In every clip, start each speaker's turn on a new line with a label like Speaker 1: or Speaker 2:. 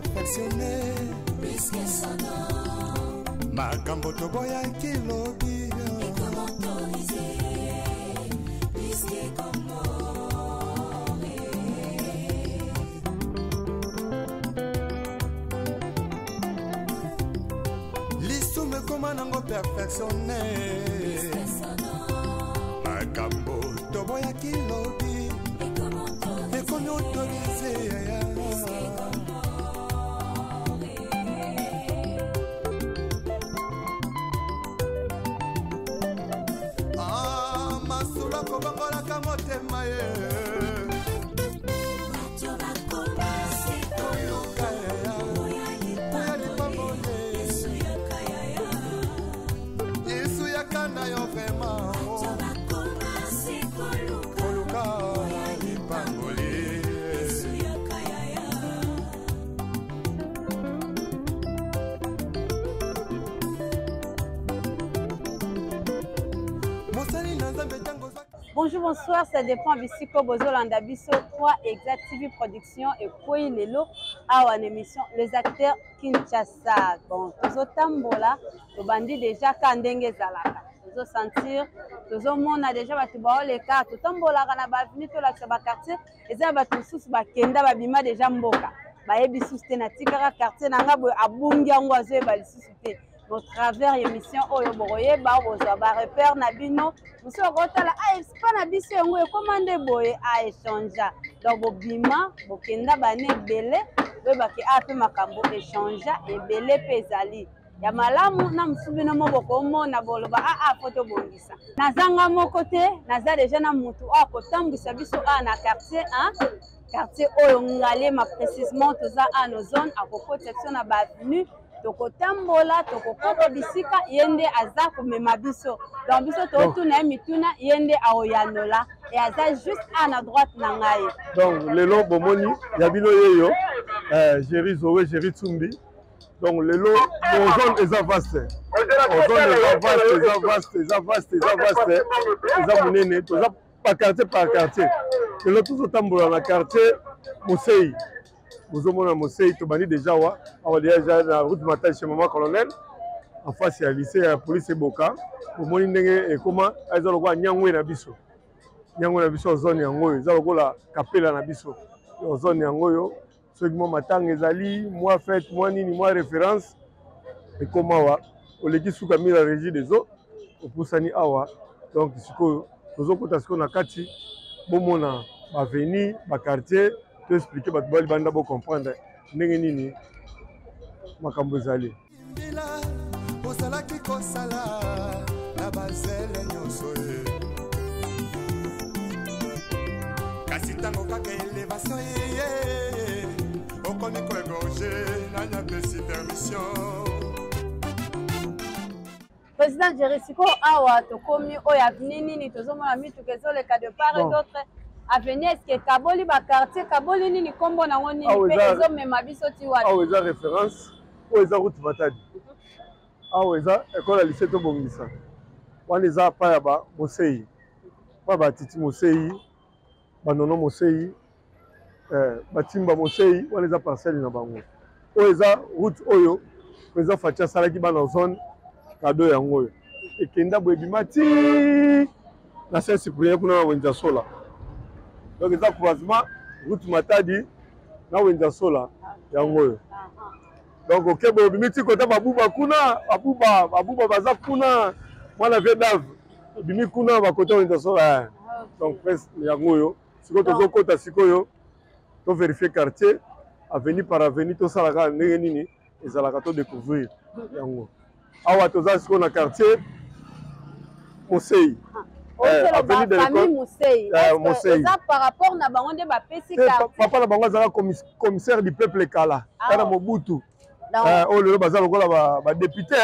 Speaker 1: perfectionne makambo toboyaki lobi. Lisumu ekoma nango perfectionne, makambo toboyaki lobi ekomi autorise. Ah, masolo akobongolaka motema ye. Yesu yaka na yo vraiment koluka lipamboli. Mosali na Nzambe ntango oza.
Speaker 2: Bonjour, bonsoir, ça dépend bisiko bozolanda biso. 3 Exact TV Production ekwei lelo awa na émission Les Acteurs Kinshasa. Bon, tozotambola, tobandi déjà ka ndenge ezalaka. Tozosentir, tozomona déjà bato baoleka, totambolaka na baavenue, tolakisa baquartier, eza ya bato mosusu bakenda babima déjà mboka. Bayebi lisusu te natikaka quartier na nga boye, abungi yango azoyeba lisusu te. Au travers émission oyo bokoyeba, bozwa ba repère na bino. Mosusu akotala, ah, espa na biso yango ekóma nde boye, a échangea. Donc bobima, bokenda bana ebele, boyebake a mpe makambo échangea ebele mpe ezali ya malamu na mosusu bino mo bokomona boloba aa fo tobongisa. Nazanga moko te, naza deja na mutu oyo akotambwisa biso awa na quartier 1, quartier oyo Ngaliema précisement, toza awa na zone, akokotisa biso na baavenue, tokotambola, tokokota bisika ye nde aza komema biso. Donc biso totuna ye mituna, ye nde aoyanola e aza juste awa na droite na ngai.
Speaker 3: Donc lelo bomoni ya bino yeyo Jerry Zoé, Jerry Tsumbi. Donc lelo ozone eza vaste, ozone eza vaste, eza vaste, eza vaste, eza vaste, eza monene. Toza par quartier par quartier. Lelo tozotambola na quartier Mosei. Bozomona Mosei, tobandi déjà wa awa déjà na route Matadi chez Mama Colonel, en face ya lycée ya police Eboka. Bomoni ndenge ekoma, eza lokola nyangwe na biso, nyangwe na biso. Zone yango oyo eza lokola kapela na biso, zone yango oyo. Soki mwa matanga ezali, mwa fête, mwa nini, mwa référence ekoma awa. Oleki suka mila Régie des eaux, opusani awa. Donc sikoyo tozokota sikoyo na kati, bomona baavenue, baquartier, toexpliquer bato ba libanda bocomprendre ndenge nini makambo ezali.
Speaker 1: Mbila ozalaki kosala na bazele nyonso ye, kasi ntango kaka elevation eye, okomi koégorger. Nani apesi permission?
Speaker 2: Président Jerry, sikoyo awa tokomi oyo avenue nini? Tozomona mituka ezoleka de part et d'autre. Avenue eske ekaboli baquartier, kaboli nini, nkombo nango nini mpe ezomema biso ti wapi?
Speaker 3: Awa eza référence, oyo eza route Matadi. Awa eza ekole ya lycée Tobongisa. Wana eza pa ya ba Mosei, pa batiti Mosei, banono Mosei, batimba Mosei. Wana eza parcelle na bango. Oyo eza route oyo président Fatshi asalaki bana zone cadeau. Yango oyo ekenda boye, ebima ti na Saint Cyprien kuna na Wenza Sola. Donc eza croisement route Matadi na Wenza Sola, yango oyo. Donc oke boye, obimi ti kota babuba kuna, babuba, babuba baza kuna, mwana vie dave obimi kuna bakota Wenza Sola. Donc presque yango oyo. Sikoyo tozokota sikoyo, tovérifier quartier avenue par avenue, tosalaka ndenge nini ezalaka, todécouvrir yango. Awa toza sikoyo na quartier Mosei.
Speaker 2: Avenue de l'école Mosei. Eza par rapport na bango nde bapesi?
Speaker 3: Papa na bango azalaka commissaire du peuple kala kana Mobutu. Oyo lelo baza lokola badéputé.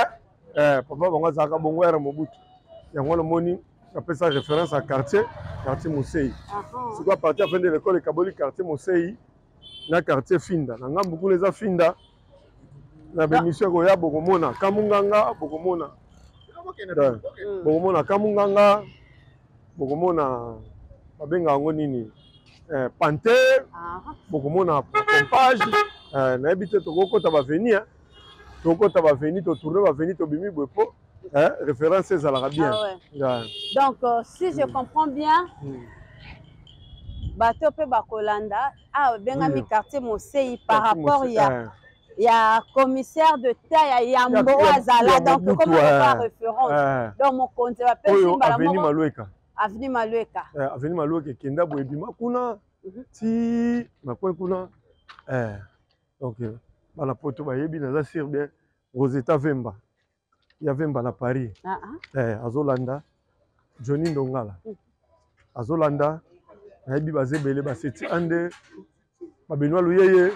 Speaker 3: Papa bango azalaka bongo ere Mobutu. Yango namoni apesa référence à quartier Mosei. Sikoyo à partir fin de l'école ekaboli quartier Mosei na quartier Finda. Na ngambu kuna eza Finda. Na bémission ekoya bokomona Kamunganga, bokomona Kamunganga, bokomona babenga yango nini, panter, bokomona pompage. Nayebi te, tokokota baavenue, tokokota baavenue, totourne baavenue, tobimi boye po référence ezalaka bien.
Speaker 2: Ah ouais. Yeah. Donc si je comprends bien, bato mpe bakolanda awa ebengami quartier Mosei par rapport ya commissaire de ta ya yambo oyo azala, donc comme pas référence, donc mokonzi bapesi
Speaker 3: mbala moko. Malueka.
Speaker 2: Avenue Malueka.
Speaker 3: Avenue Malueka ekenda boye, ebima kuna ti na coin kuna. Donc bana Poto bayebi, naza sûr bien. Rosetta Vemba ya Vemba na Paris, azolanda Johnny Ndongala, azolanda. Nayebi baza ebele, baseti ande babenoit Luyeye,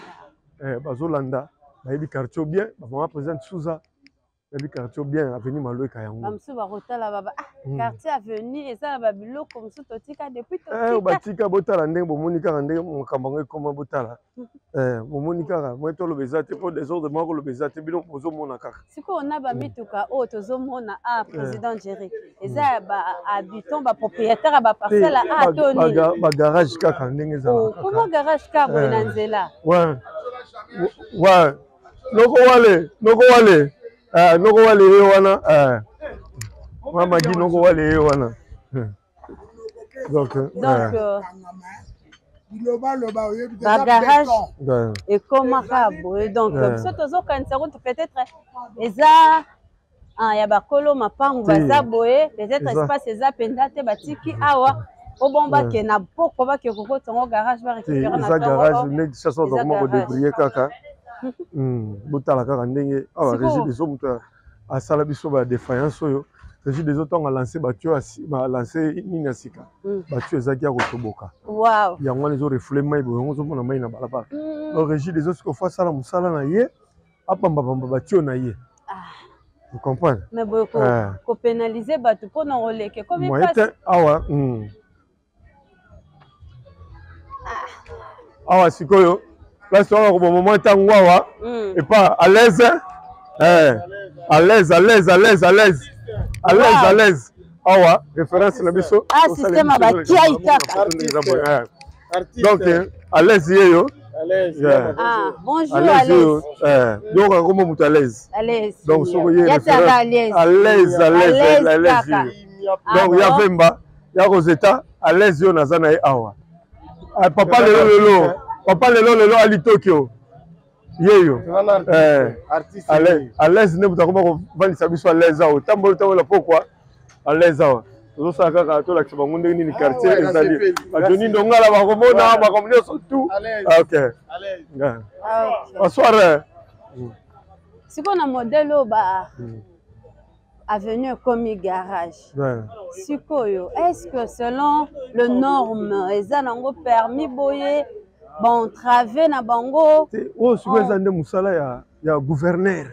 Speaker 3: bazolanda, bayebi quartier bien. Bamama présidente Souza bayebi quartier bien, avenue Malueka yango.
Speaker 2: Bamosusu bakotala baba ah, quartier avenue eza na babiloko mosusu totika depuis.
Speaker 3: Totika batika. Botala ndenge bomoni kaka ndenge makambo yango ekoma. Botala, bomoni kaka moi toloba eza te mpo désordre moko koloba eza te, bino bozomona kaka.
Speaker 2: Sikoyo na bamituka oyo tozomona a président Jerry, eza ya bahabitant, bapropriétaire ya baparcelle a to nini?
Speaker 3: Bagarage kaka ndenge ezalaka.
Speaker 2: Koma garage kaka boye na nzela?
Speaker 3: Ouais, noko wale, noko wale, noko wale ye wana, mama Gi, noko wale ye wana. Donc,
Speaker 2: donc bagarage ekomaka boye, donc biso tozokanisa kutu peut-être eza ya bakolo mapangu, baza boye, peut-être espace eza mpenza te, batiki awa po bon bakende na poko, bakende kokota yango garage, barécupérer.
Speaker 3: Na eza garage ndenge Kinshasa ozakoma kodébrouiller kaka. Botala kaka ndenge awa Régie des eaux, moto asala biso badéfaillance oyo, Régie des eaux, ntango alance batuyau, balance nini ya sika, batuyau ezalaki ya kotoboka. Yango wana ezorefouler mai boye, yango ozomona mai na balabala. Donc Régie des eaux sikoyo faut asala mosala na ye, apambapamba batuyau na ye. Vous comprenez?
Speaker 2: Mais boye kopénaliser bato mpona koleka ekomi.
Speaker 3: Moyen te awa. Awa sikoyo place wana koboma mwa ntango awa epa à l'aise, à l'aise, à l'aise, à l'aise, à l'aise, à l'aise, à l'aise. Awa référence na biso.
Speaker 2: Ah, système bakiai
Speaker 3: kaka. Donc à l'aise ye yo.
Speaker 2: Ah, bonjour, à l'aise.
Speaker 3: Donc akoma moto à l'aise.
Speaker 2: À l'aise.
Speaker 3: Donc soko ye
Speaker 2: à
Speaker 3: l'aise, à l'aise, à l'aise, à l'aise. Donc ya Vemba, ya Rosetta, à l'aise yo naza na ye awa. Papa lelo lelo, papa lelo lelo ali Tokyo yeyo, à l'aise nde moto akoma kovandisa biso à l'aise awa. Otambola, otambola, pokwa à l'aise awa. Tozosala kaka tolakisa bango ndenge nini quartier ezali. Bajoni Ndongala bakomona makambo nyonso tout. Ok, bonsoir.
Speaker 2: Sikoyo na modèle oyo ba avenue ekomi garage sikoyo, est-ce que selon le norme eza nango permis boye baentrave na bango?
Speaker 3: Oyo sikoyo eza nde mosala ya gouverneur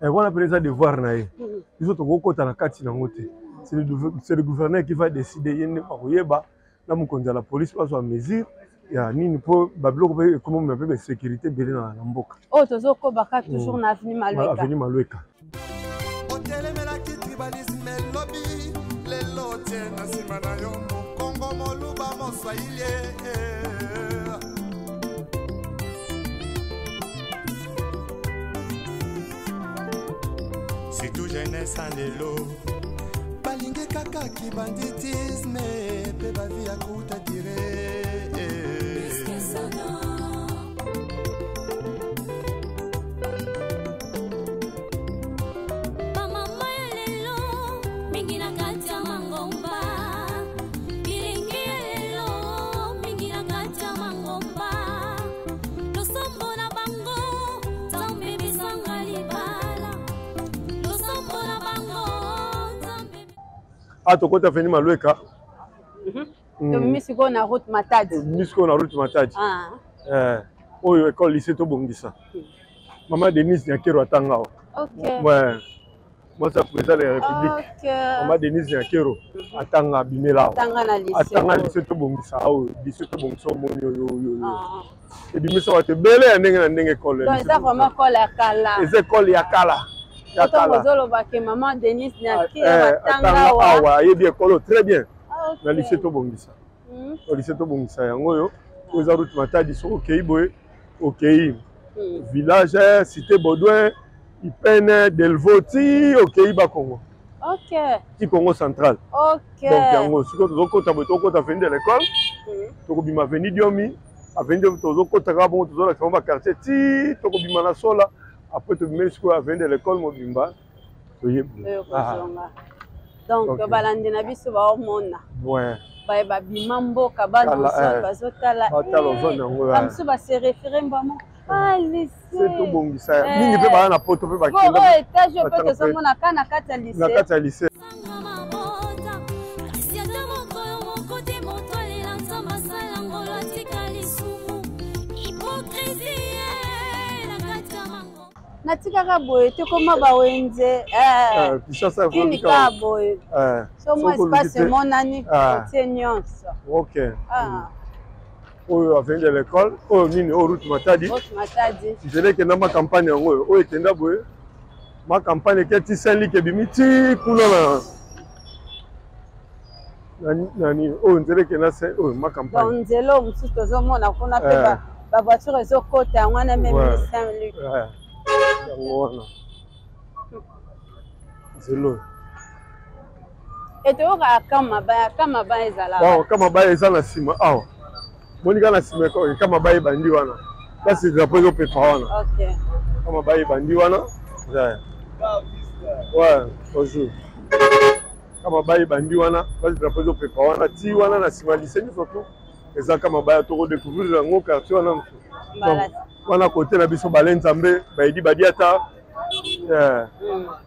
Speaker 3: wana mpe eza devoir na ye. Biso tokokota na kati nango te. C'est le gouverneur qui va décider, ye nde akoyeba na mokonzi ya la police bazwa mesure ya nini mpo babiloko mpe ekomomema mpe basécurité ebele na mboka.
Speaker 2: Oyo tozokobaka toujours na avenue Malueka.
Speaker 3: Avenue Malueka.
Speaker 1: Otelemelaki tribalisme elobi, lelo tie na nsima na yo mokongo, moluba, moswahili. Surtout jeunesse ya lelo balingi kaka kibanditisme mpe bavie ya courte durée.
Speaker 4: Bamama ya lelo mingi na kati ya mangomba, bilenge ya lelo mingi na kati ya mangomba, losambo na bango Nzambe bisanga libala, losambo na bango Nzambe.
Speaker 3: A tokota avenue Malueka.
Speaker 2: Tobimi sikoyo na route Matadi.
Speaker 3: Tobimi sikoyo na route Matadi. Oyo école lycée Tobongisa, mama Denise Nyakero atanga awa. Ouais, mwasi ya président de la République, mama Denise Nyakero atanga, abimela awa.
Speaker 2: Atanga na lycée.
Speaker 3: Atanga lycée Tobongisa oyo. Lycée Tobongisa omoni oyo oyo ebimisa bato ebele ya ndenge na ndenge, école.
Speaker 2: Donc eza vraiment école ya kala.
Speaker 3: Eza école ya kala, ya kala.
Speaker 2: Ozoloba ke mama Denise Nyakero atanga
Speaker 3: atanga awa, ayebi école oyo très bien, na lycée Tobongisa. Lycée Tobongisa yango oyo. Oyo eza route Matadi. Soki okei boye, okei Village, Cité Baudouin, Ipene, Delvaux, ti okei Bakongo. Ti Congo central. Donc yango sikoyo tozokota boye, tokota avenue de l'école, tokobima avenue Diomi, avenue Diomi tozokota kaka bongo, tozolakisa bango baquartier ti tokobima na Sola. Après tobimeli sikoyo avenue de l'école mobimba, toyebi.
Speaker 2: Donc balandi na biso baomona baye babima mboka, bana bazotala, bamosusu base référé mbamo
Speaker 3: lycée tobongisa mingi mpe baya na poto mpe
Speaker 2: bakenda étage mpe tozomona ka na kati ya lycée
Speaker 3: na kati ya lycée.
Speaker 4: Kasi ata mokolo moko te moto alela Nzambe asala ngolo atika lisumu hypocrisie na kati ya mango.
Speaker 2: Natikaka boye te, koma bawenze kini kaka boye, so mwa espace emonani, otie nyonso.
Speaker 3: Ok, oyo avenue de l'école, oyo nini, oyo route Matadi.
Speaker 2: Route Matadi.
Speaker 3: Nzela ekenda ma campagne yango oyo, oyo ekenda boye ma campagne, eke ti Saint-Luc, ebimi ti kuna na nani, oyo nzela ekenda oyo ma campagne.
Speaker 2: Nzela oyo mosusu tozomona kuna mpe bavoiture ezokota, yango wana meme Saint-Luc.
Speaker 3: Yango wana nzela oyo.
Speaker 2: Etoyokaka Kamabaya, Kamabaya ezalaka?
Speaker 3: Bon, Kamabaya eza na nsima awa, monika na nsima Kamabaya ebandi wana, place drapeau ezopepa wana. Kamabaya ebandi wana. Ouais, bonjour. Kamabaya ebandi wana, place drapeau ezopepa wana, ti wana na nsima lycée nyonso tu eza Kamabaya. Tokodécouvrir yango quartier wana mosusu wana, kote na biso bale Nzambe bayedi badiata.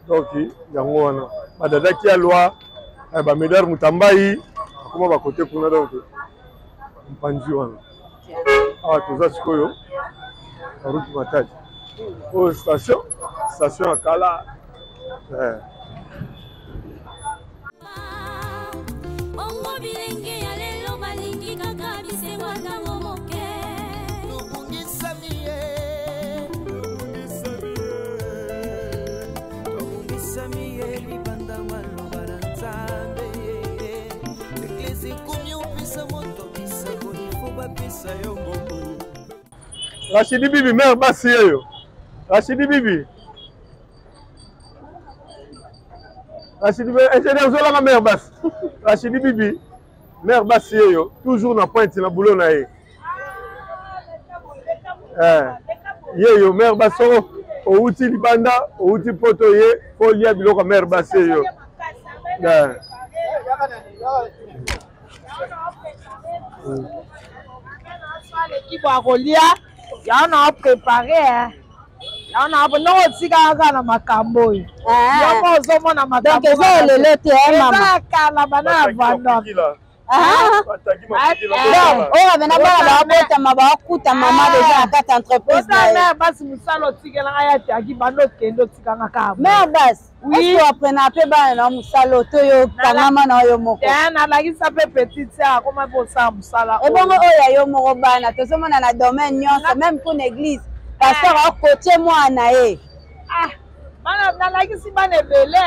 Speaker 3: Donc yango wana badadaki ya loi, bamédar Mutambai akoma bakote kuna. Donc mpanzi wana awa toza sikoyo na route Matadi, oyo station ya kala.
Speaker 4: Bongo bilenge ya lelo balingi kaka bisengo ntango moke.
Speaker 1: Tobungisami ye, tobungisami ye libanda maloba na Nzambe. Eglise ekomi opesa moto bisako, ifo bapesa yo mbongo.
Speaker 3: Rachidi Bibi, mare basi yeyo, Rachidi Bibi, Rachidi ingénieur ozolanga, mare basi Rachidi Bibi, mare basi yeyo, toujours na pointe na boulot na ye. Yeyo mare basi, soko outi libanda, outi poto, ye po lia biloko ya mare basi yeyo.
Speaker 5: Ekibo akolia yango na oprépare yango na ndenge otikaka kaka na makambo oyo yoko ozomona.
Speaker 2: Donc eza lelo te, mama?
Speaker 5: Eza kala, bana ya Vandom.
Speaker 2: Oyo bana bana babotama bakuta mama déjà na kati entreprise na ye.
Speaker 5: Basi mosala otikelanga ya tiaki, banda okende otikanga kaka.
Speaker 2: Mare basi, est-ce apprena mpe bana na mosala to yo kangama na yo moko?
Speaker 5: Nalakisa mpe petite sœur, akoma mpe osala mosala.
Speaker 2: Ebongo oyo ya yo moko, bana tozomona na domaine nyonso, même mpona église, pasteur akotie mwana ye.
Speaker 5: Bana nalakisi bana ebele,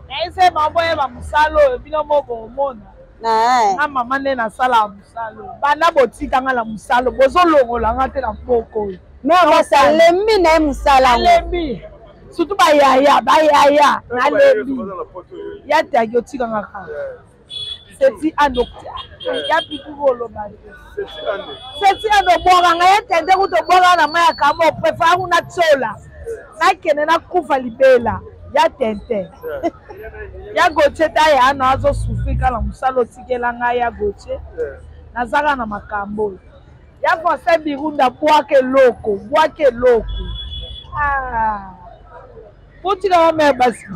Speaker 5: nayese bango boyeba mosala oyo bino mo bomona na mama nde nasalaka mosala oyo. Banda botikanga na mosala, bozolongolanga te na mboka oyo.
Speaker 2: Mare basi alembi na ye mosala.
Speaker 5: Alembi, surtout bayaya, bayaya nalembi. Ya tagi otikanga kaka seti ando ya pitu koloba te, seti ando obwakanga ye tente kuta obwakanga na mai ya kama, opréférer kuna tiola nakende nakufa libela. Ya tente ya Gautier ta ya na azosouffrir kaka na mosala otikela ngai. Ya Gautier, naza kaka na makambo oyo ya Français Birunda, bwaka eloko, bwaka eloko potikaka mare basi.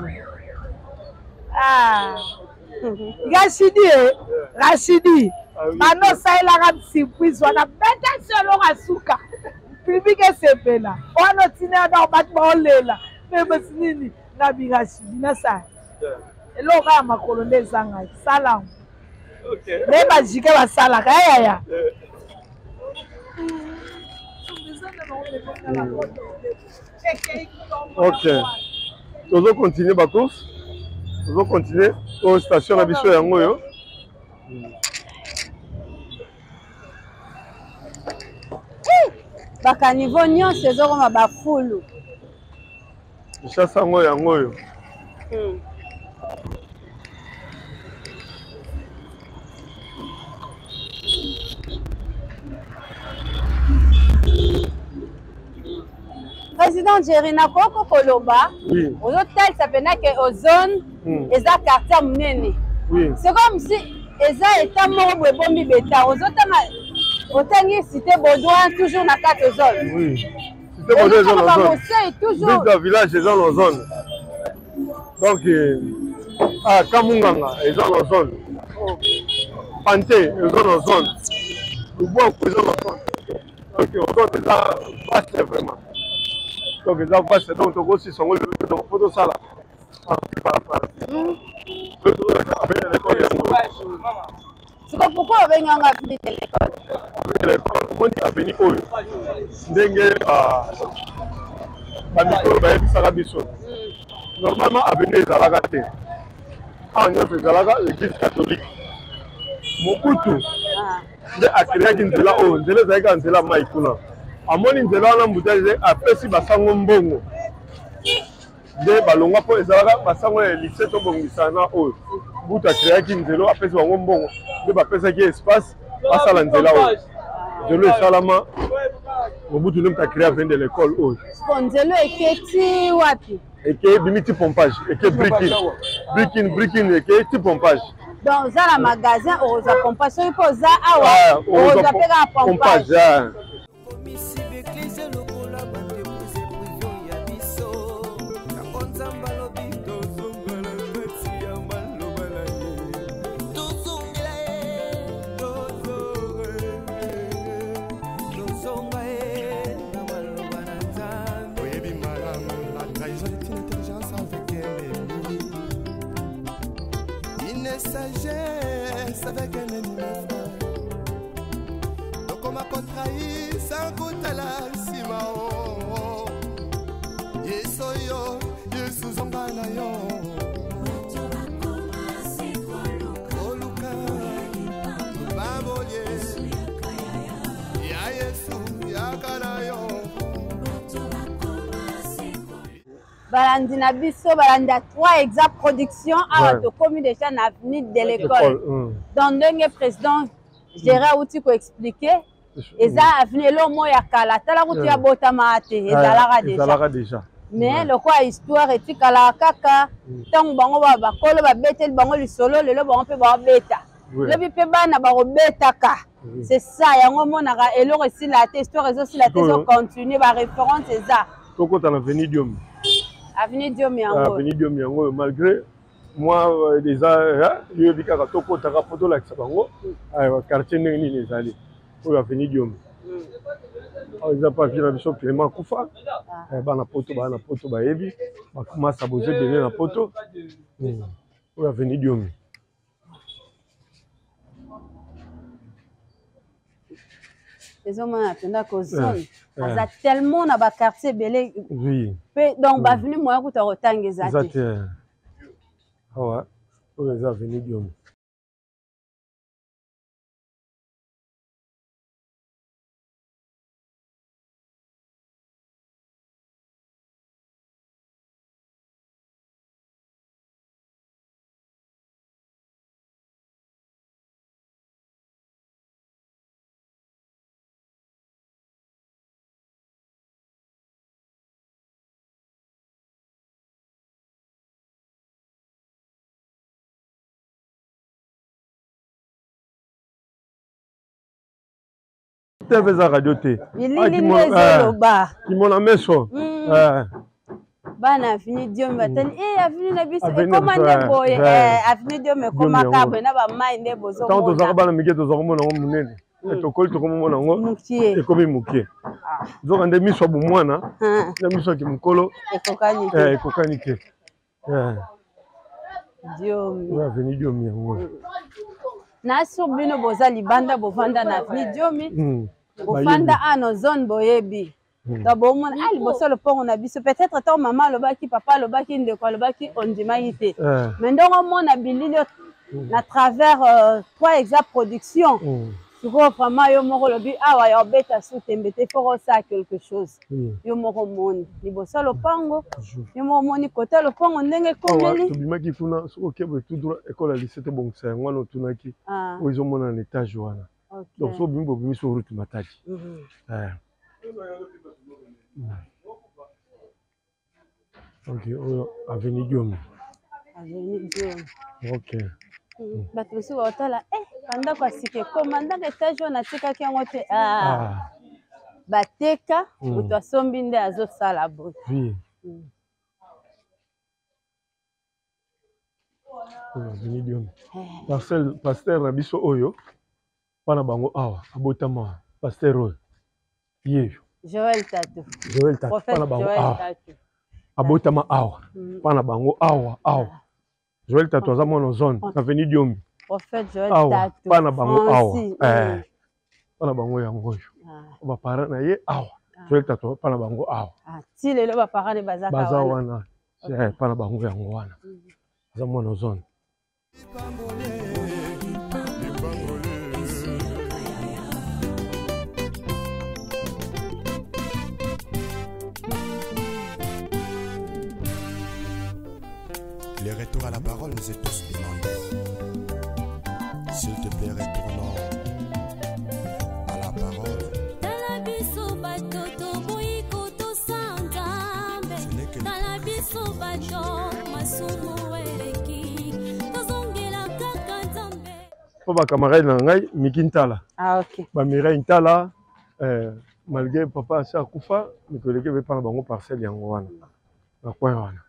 Speaker 5: Rachidi e Rachidi, bando osalelaka surprise wana, beta si eloko asuka, public esepela wana, otina donc bato baolela me basi nini na birachidi nasala eloko kaka makolo nde ezangaki salango nde bajike basalaka yaya.
Speaker 3: Ok, tozocontinue bacourse, tozocontinue. Oyo station na biso yango oyo.
Speaker 2: Bacaniveau nyonso ezokoma bafulu.
Speaker 3: Kinshasa yango yango oyo.
Speaker 2: Président Jerry, nakoki koloba
Speaker 3: Oui.
Speaker 2: ozotalisa mpena ke ozone eza quartier monene.
Speaker 3: Oui.
Speaker 2: C'est comme si eza eta moko boye ebombi beta ozotanga, otangi cité Baudouin toujours na kati ozone.
Speaker 3: Oui. Cité Baudouin eza na zone.
Speaker 2: Bamosei toujours.
Speaker 3: Bita village eza na zone. Donc ah, Kamunganga eza na zone. Pante eza na zone. Lubwaku eza na zone. Donc ozone eza vaste vraiment. Donc eza vaste, donc tokosisa yango lelo po tosala partie par partie.
Speaker 2: Siko pourquoi obenganga avenue de l'école?
Speaker 3: Omoni avenue oyo ndenge bamikolo bayebisaka biso, normalement avenue ezalaka te awa, nyonso ezalaka église catholique. Mobutu nde acréaki nzela oyo. Nzela ezalaki kaka nzela mai kuna. Amoni nzela wana mbuta, apesi basango mbongo nde balongwa, mpo ezalaka basango ya lycée tobongisa na oyo. Butu acréaki nzela, apesi bango mbongo nde bapesaki espace basala nzela oyo. Nzela esalama, Mobutu nde moto acréa avenue de l'école oyo.
Speaker 2: Siko nzela eketi wapi?
Speaker 3: Eke ebimi ti pompage, eke brikin brikin brikin, eke ti pompage.
Speaker 2: Donc oza na magasin, okozwa pompage. Soki mpe oza awa, okozwa mpe kaka pompage.
Speaker 1: Komisi baeklise lokola baentreprise privé ya biso. Yango Nzambe alobi tozongela kati ya maloba na ye, tozongela ye, tozonga ye na maloba na Nzambe.
Speaker 6: Oyebi malamu, la trahison est une intelligence avec un ennemi, une sagesse avec un ennemi, mes frères. Tokoma kotrahir sans kotala nsima o. Yesu oyo, Yesu zonga na yo. Koluka babolie ya Yesu, yaka na yo.
Speaker 2: Balandi na biso, balandi ya 3 Exact Production, awa tokomi déjà na avenue de l'école. Donc ndenge président Gérard auti koexpliquer, eza avenue eloko moko ya kala. Tala kutu, ya botama te, ezalaka déjà.
Speaker 3: Ezalaka déjà.
Speaker 2: Mais lokola histoire etikalaka kaka, ntango bango bakolo babeteli bango lisolo, lelo bango mpe babeta, lobi mpe bana bakobetaka. C'est ça, yango omonaka eloko esila te, histoire ezosila te, ezocontinue, baréférence eza.
Speaker 3: Tokota na avenue Diomi.
Speaker 2: Avenue Diomi yango.
Speaker 3: Avenue Diomi yango oyo, malgré moi eza yoyebi kaka, tokotaka mpo tolakisa bango quartier ndenge nini ezali. Oyo avenue Diomi, awa eza pa vie na biso Clément akufa. Bana poto, bana poto bayebi masa boza ebele na poto. Oyo avenue Diomi.
Speaker 2: Ezomona mpenza kozone aza tellement na baquartier ebele mpe donc baavenue moya kuta kotanga eza
Speaker 3: eza
Speaker 2: te.
Speaker 3: Te, awa oyo eza avenue Diomi. TV eza radio te.
Speaker 2: Bilili nde ezoloba.
Speaker 3: Kimona meso.
Speaker 2: Bana avenue Diomi batali e avenue na biso
Speaker 3: Avenue na
Speaker 2: ekoma
Speaker 3: biso,
Speaker 2: nde boye. Avenue Diomi ekomaka boye na bamai nde
Speaker 3: Ntango tozalaka
Speaker 2: bozomona.
Speaker 3: bana mike, tozalaka komona yango monene. Tokoli, tokomomona yango
Speaker 2: mokie.
Speaker 3: Ekomi mokie. Nzoka nde miso ya bomwana na miso ya kimokolo
Speaker 2: ekokani te.
Speaker 3: Ekokani te.
Speaker 2: Diomi.
Speaker 3: Oyo avenue Diomi yango.
Speaker 2: Na sur bino boza libanda, bovanda na avenue Diomi, bofanda ano zone, boyebi. Donc bomona ah liboso lopango na biso, peut-être ntango mama alobaki, papa alobaki, ndeko alobaki, ondimaki te. Mais ndenge omona bilili oyo na travers 3 Exact Production. Sikoyo vraiment yo moko olobi awa ya obeta su tembe te, faut osala quelque chose. Yo moko omoni liboso ya lopango, yo moko omoni kota lopango ndenge ekomeli.
Speaker 3: Tobimaki kuna, soki oke boye tout droit école ya lycée tobongisa yango wana otunaki, oyo ezomona na étage wana. Donc soki obimi bobimi so route Matadi. Ok, oyo avenue Diomi.
Speaker 2: Avenue Diomi.
Speaker 3: Ok.
Speaker 2: Bato mosusu baotala bandako ya sika ekoma, ndako etage oyo natikaki yango te. Bateka, moto asombi nde azosala boye.
Speaker 3: Oui. Avenue Diomi. Parcelle pasteur na biso oyo pana bango awa abotama pasteur oyo ye
Speaker 2: Joël Tatu.
Speaker 3: Joël Tatu pana bango awa abotama awa pana bango awa awa Joël Tatu aza mwana zone avenue Diomi.
Speaker 2: Prophète Joël Tatu
Speaker 3: pana bango awa pana bango yango oyo ba parents na ye awa Joël Tatu pana bango awa
Speaker 2: ti lelo ba parents ne baza
Speaker 3: baza wana pana bango yango wana aza mwana zone.
Speaker 6: Le retour à la parole nous est tous demandé. S'il te plaît, retournons à la parole.
Speaker 4: Tala biso bato toboyi kotosa Nzambe. Tala biso bato masumu eleki tozongela kaka Nzambe.
Speaker 3: Po ba camarade na ngai Miki Ntala.
Speaker 2: Ah, ok.
Speaker 3: Ba Mireille Ntala, malgré papa asi akufa, mikolo eleki epe na bango parcelle yango wana. Na coin wana.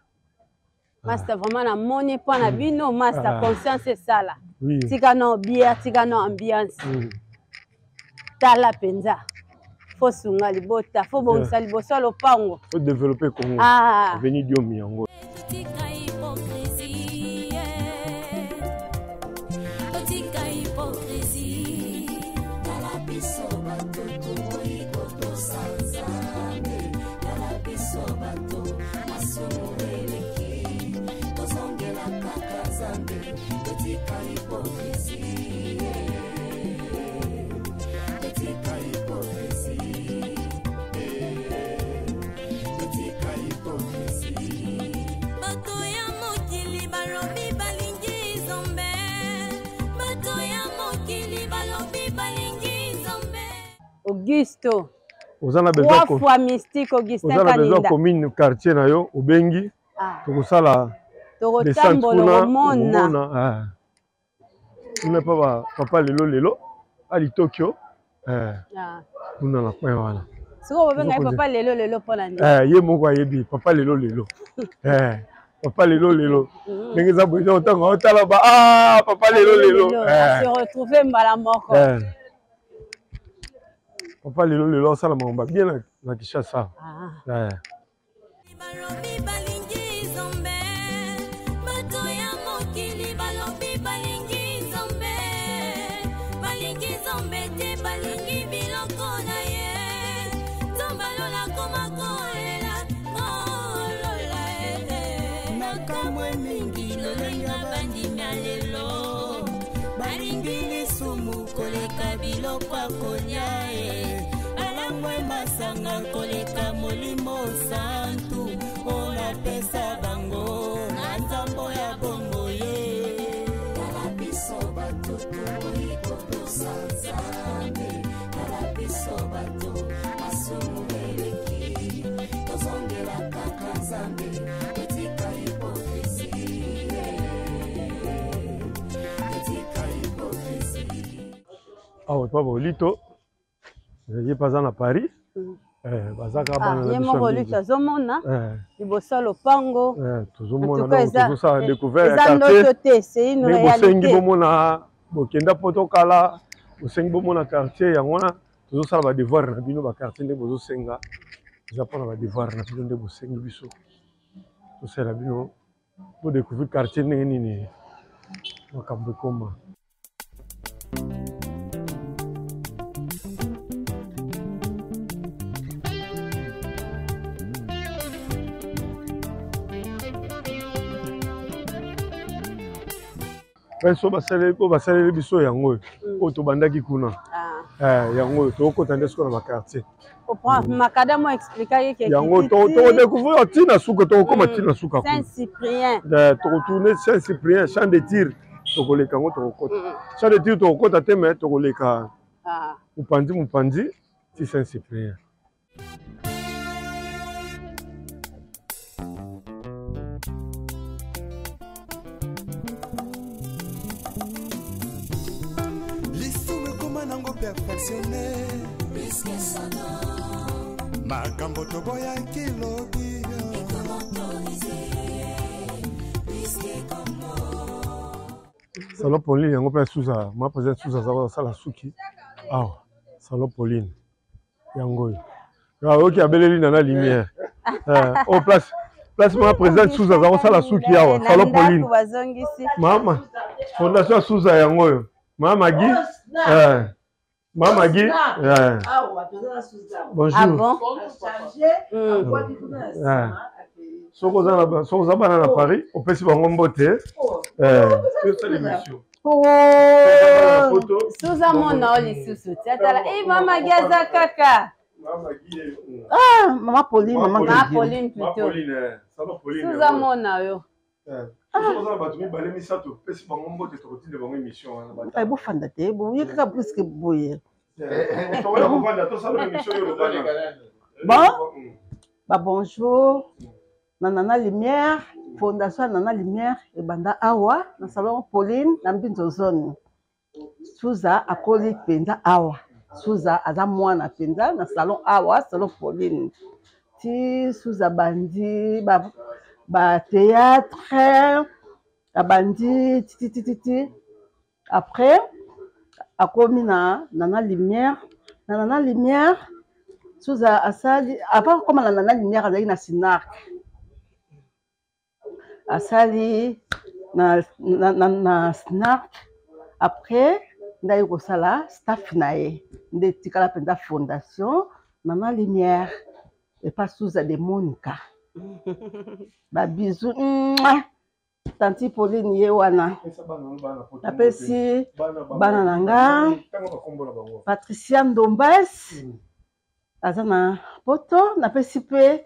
Speaker 2: Master, vraiment na moni mpo na bino, master, conscience esala. Tika no bière, tika no ambiance. Tala penza. Faut sunga libota, faut bongisa liboso ya lopango.
Speaker 3: Faut développer Congo. Avenue Diomi yango.
Speaker 4: Tika hypocrisie. Tika hypocrisie. Tala biso bato toboyi kotosa Nzambe. Tala biso bato masumu eleki. Tozongela kaka Nzambe. Tika hypocrisie. Tika hypocrisie. Tika hypocrisie.
Speaker 7: Bato ya mokili balobi balingi Nzambe. Bato ya mokili balobi balingi Nzambe.
Speaker 2: Augusto.
Speaker 3: Oza na besoin
Speaker 2: Trois fois mystique Augustin
Speaker 3: Oza na besoin
Speaker 2: Kaninda.
Speaker 3: commune quartier na yo obengi. Tokosala
Speaker 2: Tokotambola omona.
Speaker 3: Kuna pa ba papa lelo lelo ali Tokyo. Kuna na coin wana.
Speaker 2: Siko bobenga ye papa lelo lelo pona nini?
Speaker 3: Ye moko ayebi papa lelo lelo. Papa lelo lelo. Ndenge eza boye ntango otala ba papa lelo lelo.
Speaker 2: Se retrouver mbala moko.
Speaker 3: Papa lelo lelo asala makambo bien na Kinshasa.
Speaker 7: Balobi balingi Nzambe. Bato ya mokili balobi balingi Nzambe. Balingi Nzambe te, balingi biloko na ye. Nzambe alola koma kolela, kolola ye.
Speaker 1: Nakamwe mingi lolenga bandimi ya lelo. Balingi lisumu koleka biloko ya kolia ye. Balangwe masanga koleka molimo santu. Oyo apesa bango na nzambo ya bongo ye.
Speaker 4: Tala biso bato toboyi kotosa Nzambe. Tala biso bato masumu eleki. Tozongela kaka Nzambe. Totika hypocrisie. Totika hypocrisie.
Speaker 3: Awa epa Bolito, ye mpe aza na Paris. Bazaka bana na
Speaker 2: Ye
Speaker 3: biso
Speaker 2: moko
Speaker 3: ya
Speaker 2: Lito
Speaker 3: mingi.
Speaker 2: azomona liboso ya lopango.
Speaker 3: Tozomona,
Speaker 2: En tout cas,
Speaker 3: donc tozosala découverte ya
Speaker 2: eza
Speaker 3: quartier.
Speaker 2: ndoto te, c'est une
Speaker 3: Ndenge bosengi
Speaker 2: réalité.
Speaker 3: bomona bokenda po tokala, bosengi bomona quartier yango wana, tozosala ba devoir na bino ba quartier nde bozosenga. Eza mpona ba devoir na bino nde bosengi biso. Tosala bino bo découvrir quartier ndenge nini makambo ekoma. Biso basaleli, oyo basaleli biso yango oyo, oyo tobandaki kuna. Yango oyo tokokota nde sikoyo na baquartier.
Speaker 2: Makadam expliquaki ke
Speaker 3: yango tokodécouvrir ntina suka, tokokoma ntina suka.
Speaker 2: Saint Cyprien.
Speaker 3: Tokotourne Saint Cyprien, champ de tir, tokoleka yango, tokokota champ de tir, tokokota te, mais tokoleka mopanzi mopanzi ti Saint Cyprien.
Speaker 6: Lisumu ekoma nango perfectionne, makambo toboyaki lobi.
Speaker 3: Salon Pauline yango mpe Suza, ma président Suza aza kosala suki awa. Salon Pauline yango oyo. Oyoki abeleli na lumière oyo, place ma président Suza aza kosala suki awa, salon Pauline. Mama fondation ya Suza yango oyo, mama Magi, mama Magi, bonjour.
Speaker 2: Ah bon?
Speaker 3: Soki oza bana na Paris, opesi bango mbote. Tosala émission.
Speaker 2: Suza mona o lisusu ti atala e mama Gi aza kaka.
Speaker 5: Ah, mama Pauline, mama.
Speaker 2: Mama Pauline plutôt. Suza mona yo.
Speaker 3: Soki oza na bato mibale, misato, opesi bango mbote, tokotinda bango émission wana.
Speaker 5: Bofanda te, boye kaka puisque boye.
Speaker 3: Tokoya kovanda, tosala émission oyo.
Speaker 5: Bon, ba bonjour na Nana Lumière. Fondation ya Nana Lumière ebanda awa na salon Pauline na Mbinzo Zone. Suza akoli mpenza awa. Suza aza mwana mpenza na salon awa, salon Pauline, ti Suza bandi bathéâtre, abandi titititi, après akomi na Nana Lumière. Na Nana Lumière, Suza asali, avant akoma na Nana Lumière, azalaki na Sinark, asali na Sinark, après nde aye kosala staff na ye, nde etikala mpenza fondation Nana Lumière epa Suza de Monica. Babizu, tanti Pauline ye wana. Napesi bana na nga, Patricia Ndombas aza na Poto, napesi mpe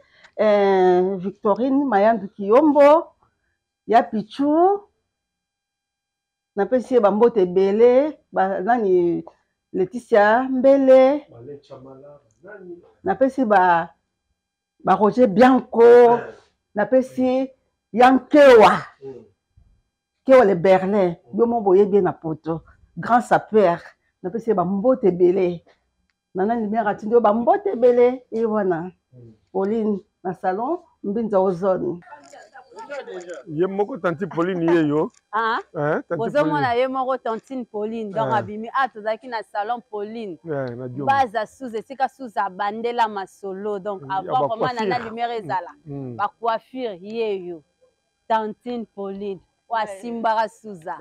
Speaker 5: Victorine Mayandu Kiyombo ya Pichu, napesi ye bambote ebele. Nani, Leticia Mbele, napesi ba Roger Bianco, napesi Yankewa Kewa le Berlin, yo mo boyebi ye na Poto, grand sapeur, napesi ye bambote ebele. Nana Lumière atindi yo bambote ebele. Ye wana Pauline na salon Mbinza Ozone.
Speaker 3: Ye moko tanti Pauline ye yo.
Speaker 2: Ozomona ye moko tantine Pauline, donc abimi a tozalaki na salon Pauline, baza Suze, esika Suze abandela masolo. Donc avant vraiment Nana Lumière ezala, bacoiffure, ye yo tantine Pauline oyo asimbaka Suza,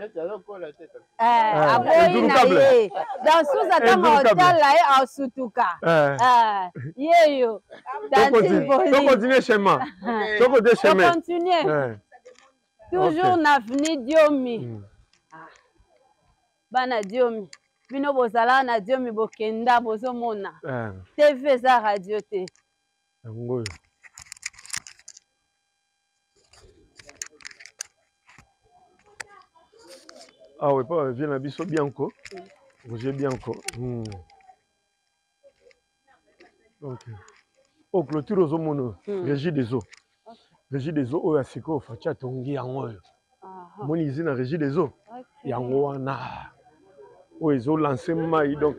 Speaker 2: aboyi na ye. Donc Suza ntango otala ye asutuka, ye yo tantine Pauline.
Speaker 3: Tocontinue chemin, tocontinue chemin.
Speaker 2: Tocontinue toujours na avenue Diomi. Bana Diomi, bino bozalaka na Diomi, bokenda, bozomona TV eza radio te.
Speaker 3: Yango oyo awa epa bavie na biso Bianco, Roger Bianco. Ok, oyo clôture ozomona oyo, régie des eaux, régie des eaux oyo ya sikoyo Faci atongi yango oyo. Omoni usine na régie des eaux yango wana oyo ezolance mai. Donc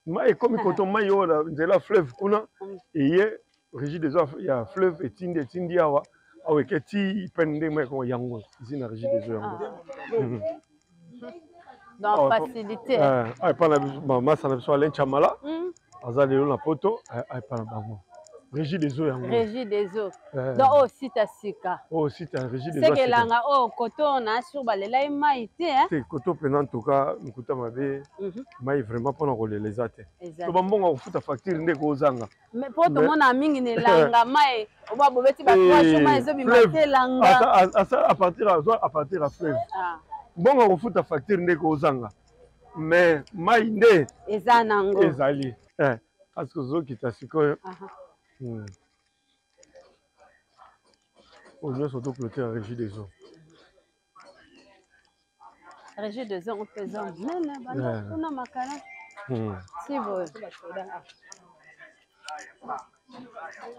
Speaker 3: mai ekomi koto, mai oyo na nzela fleuve kuna eye, régie des eaux ya fleuve etindi, etindi awa, awa eke ti pene ndenge mai ekoma. Yango usine na régie des eaux yango.
Speaker 2: Donc facilité.
Speaker 3: Awa epa na masa na biso Alain Chamala, aza lelo na Poto, epa na bango régie des eaux yango.
Speaker 2: Régie des eaux, donc oyo site ya sika.
Speaker 3: Oyo site ya régie des
Speaker 2: eaux. Sekelanga oyo koto na sur balela ye mai te.
Speaker 3: Te, koto mpena en tout cas mokuta mabe, mai vraiment mpona kolela eza te. To bambongo kofuta facture nde kozanga.
Speaker 2: Mpo tomona mingi na elanga mai oba bobeti ba 3 jours mai ezobima te, elanga.
Speaker 3: À partir, azwa à partir ya fleuve, mbongo kofuta facture nde kozanga. Mais mai nde
Speaker 2: eza nango
Speaker 3: ezali eh, parce que ozokita sikoyo. Oyo nyonso toclôture ya Régie des eaux.
Speaker 2: Régie des eaux mpe eza monene banda kuna Makala ti boye,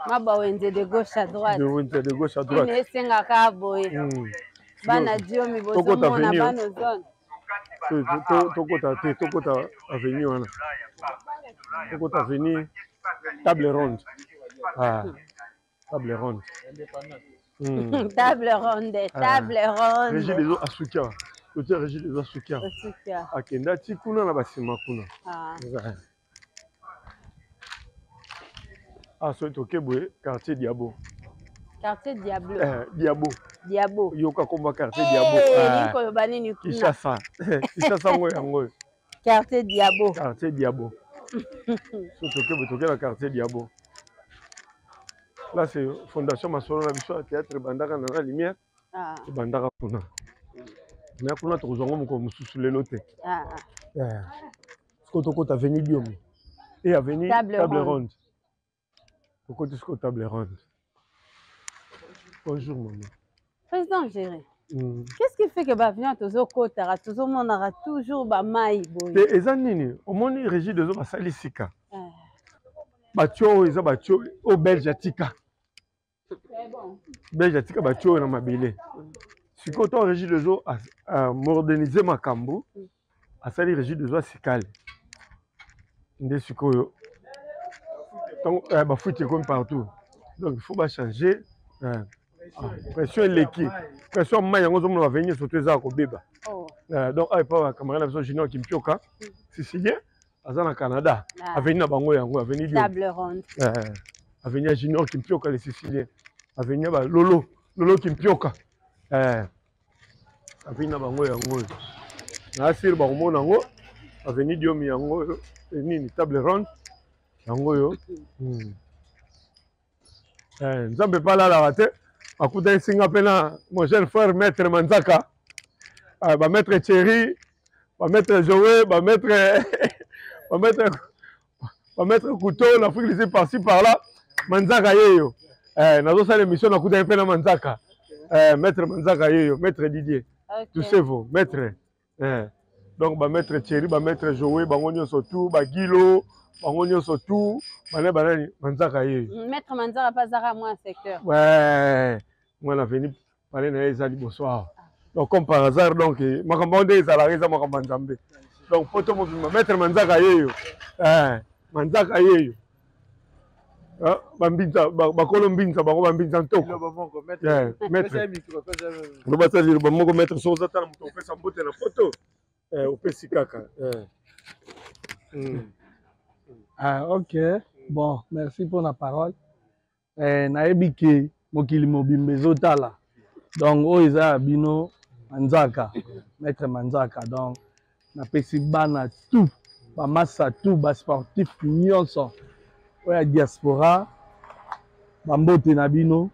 Speaker 2: mabawenze de gauche à droite.
Speaker 3: De wenze de gauche à droite.
Speaker 2: Ine esengaka boye. Bana Diomi bozomona, bana zone.
Speaker 3: Tokota te, tokota avenue wana, tokota avenue Table Ronde. Ah, Table Ronde.
Speaker 2: Table Ronde, Table Ronde.
Speaker 3: Régie des eaux asuki awa, totia Régie des eaux asuki awa, akenda ti kuna na basima kuna. Ah, soki toke boye, quartier Diabo.
Speaker 2: Quartier Diablo.
Speaker 3: Eh, Diabo.
Speaker 2: Diabo.
Speaker 3: Yoka komba quartier Diabo.
Speaker 2: Elingi koloba nini kuna?
Speaker 3: Kinshasa, Kinshasa yango, yango oyo.
Speaker 2: Quartier Diabo.
Speaker 3: Quartier Diabo. So toke boye, toke na quartier Diabo. Là, c'est fondation masolo na biso ya théâtre ebandaka na na lumière. Ebandaka kuna, mais kuna tokozwa yango mokolo mosusu, lelo te. Sikoyo tokota avenue Diomi e avenue Table Ronde. Tokoti sikoyo Table Ronde. Bonjour maman.
Speaker 2: Président Géré, qu'est-ce qui fait que baavion tozokotaka, tozomonaka toujours bamai boye?
Speaker 3: Te, eza nini, omoni Régie des eaux basali sika batio oyo, eza batio oyo Belge atika. Belge atika batio oyo na mabele. Sikoyo ntango Régie des eaux amodernise makambo, asali Régie des eaux asikale nde sikoyo ntango bafuite ekomi partout. Donc il faut bachanger. Pression eleki, pression ya mai yango ozomona baveni nyonso to eza ya kobeba. Donc awa epa bacamarade na biso Junior Kimpioka Sicilien, aza na Canada. Avenue na bango yango, avenue
Speaker 2: Table Ronde.
Speaker 3: Avenue ya Junior Kimpioka le Sicilien, avenue ya balolo Lolo Kimpioka. Avenue na bango yango oyo, na asire bakomona yango, avenue Diomi yango oyo, nini, Table Ronde yango oyo. Nzambe mpe alalaka te, akutani singa mpe na mon jeune frère maître Manzaka, bamaître Thierry, bamaître Joe, bamaître Couteau l'Afrique d'ici, par-ci par-là. Manzaka yeyo. Nazosala émission, nakutani mpe na Manzaka, maître Manzaka yeyo, maître Didier. Tusevo maître. Donc bamaître Thierry, bamaître Joe, bango nyonso tu, bagilo bango nyonso tu, bana banani, Manzaka yeyo.
Speaker 2: Maître Manzaka mpe azaka mwa secteur.
Speaker 3: Ouais, mwana veni pale na ye eza liboso awa. Donc comme par hasard, donc makambo yango nde ezalaka, eza makambo ya Nzambe. Donc poto mobimba, maître Manzaka yeyo, Manzaka yeyo. Bambinza, bakolo mbinza, bango bambinza ntoko. Maître, loba ata liloba moko, maître. So oza tala moto opesa mbote na poto, opesi kaka.
Speaker 8: Ah, ok, bon, merci pour la parole. Nayebi ke mokili mobimba ezotala. Donc oyo eza ya bino Manzaka, maître Manzaka. Donc napesi bana tout, bamasa tout, basportif nyonso oyo ya diaspora bambote na bino,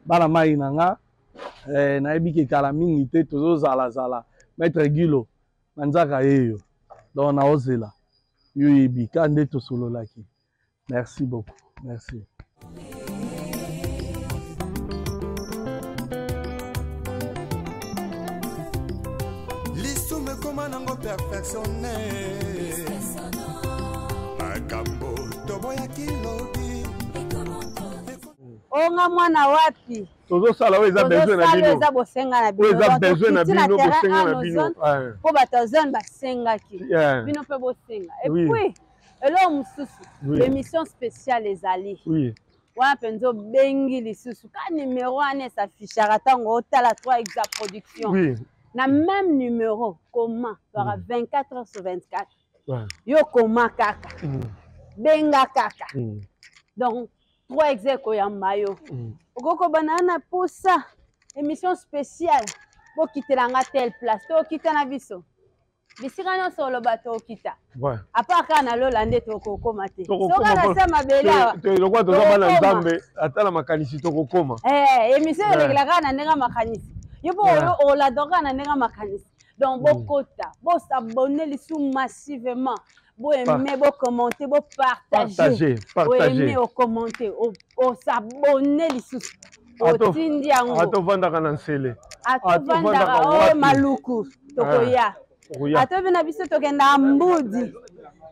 Speaker 8: bana mai na nga. Nayebi ke kala mingi te tozozalazala. Maître Gilo Manzaka yeyo, donc naozela yo, yebi ka nde tosololaki. Merci beaucoup, merci.
Speaker 6: Lisumu ekoma nango perfectionne, makambo toboyaki lobi.
Speaker 2: Onga mwana wapi?
Speaker 3: Tozosala oyo eza besoin na bino.
Speaker 2: Eza bosenga na bino.
Speaker 3: Oyo eza besoin na bino, bosenga na bino.
Speaker 2: Mpo bato ya zone basengaki, bino mpe bosenga. Et puis eloko mosusu, émission spéciale ezali wana mpenza, obengi lisusu ka numéro wana esafishaka ntango otala 3 Exa Production. Na même numéro, koma twaka 24 heures sur 24. Yo koma kaka, benga kaka. Donc 3 Exa ekoyamba yo. Okoki kobanda na posa émission spéciale, bokitelanga telle place, tokita na biso bisika nyonso oloba, tokita. À part kaka na lola nde tokokoma te, soka na se mabele awa.
Speaker 3: Lokola toza bana Nzambe, ata na makanisi tokokoma.
Speaker 2: Émission elekela kaka na ndenge ya makanisi yo, mpo olador kaka na ndenge ya makanisi. Donc bokota, bosabonne lisusu massivement, boaime, bocommente, bopartage, oaime, ocommente, osabonne lisusu, otindi yango.
Speaker 3: Atovandaka na nsele,
Speaker 2: atovandaka oyo maluku, tokoya atobi na biso, tokendaka mbudi,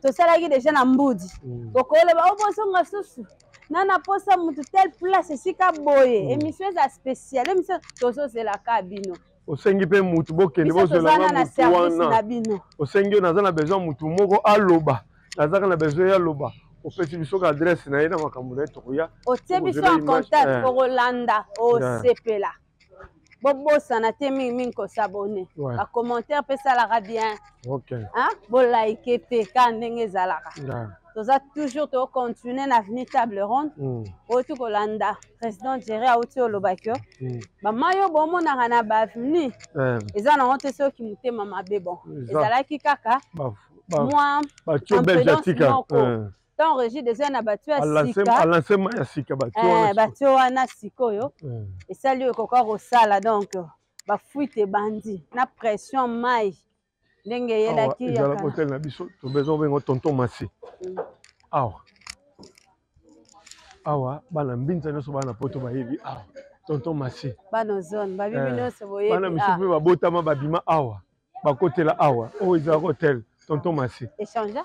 Speaker 2: tosalaki deja na mbudi. Okoloba obozonga susu na posa mutu tel place esika boye. Émission eza spéciale, émission tozozelaka bino.
Speaker 3: Osengi mpe mutu, bokende bozwelanga mutu wana. Osengi oyo naza na besoin mutu moko aloba, nazaka na besoin ya aloba, opesi biso ka adresse na ye na makambo na ye, tokoya.
Speaker 2: Otie biso en contact, okolanda, osepela. Bobosana te mingimingi kosabone, bacommentaire mpe esalaka bien, bolike mpe kaka ndenge ezalaka. Toza toujours, tocontinue na avenue Table Ronde. Outi kolanda président Jerry, auti olobaki yo bama yo bomonaka na baavenue eza nango te soki motema mabe. Bon, ezalaki kaka mwa imprudence moko. Ntango Régie déjà na bato ya
Speaker 3: sika
Speaker 2: ya
Speaker 3: sika.
Speaker 2: Bato wana sikoyo esali oyo ekoka kosala, donc bafuite ebandi na pression mai ndenge eyelaki.
Speaker 3: Ezalaka hotel na biso, tobezo obenga Tonton Masi awa. Awa bana Mbinza nyonso, bana Poto bayebi awa Tonton Masi.
Speaker 2: Bana zone babibi nyonso boyebi.
Speaker 3: Bana misusu mpe babotama, babima awa, bakotela awa. Oyo ezalaka hotel Tonton Masi.
Speaker 2: Échange.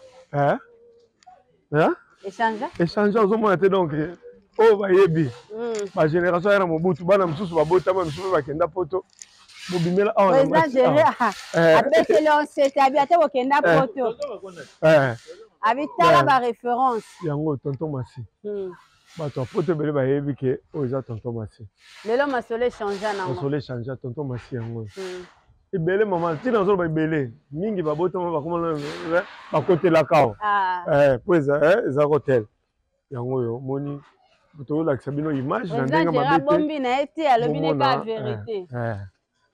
Speaker 3: Eh?
Speaker 2: Échange.
Speaker 3: Échange, ozomona te. Donc oyo bayebi bagénération ya na Mobutu, bana mosusu babotama, misusu mpe bakenda Poto, bobimela awa.
Speaker 2: Président Jerry abeteli onsete, abi ate kokenda Poto, abi tala baréférence.
Speaker 3: Yango Tonton Masi, bato ya Poto ebele bayebi ke oyo eza Tonton Masi.
Speaker 2: Lelo masolo échange nango.
Speaker 3: Masolo échange, Tonton Masi yango. Ebele mama, ntina nazoloba, ebele mingi babotama, bakoma, bakotelaka awa po eza hotel. Yango oyo omoni, tozolakisa bino image na ndenge mabe te.
Speaker 2: Abombi na ye te, alobi ne ka vérité.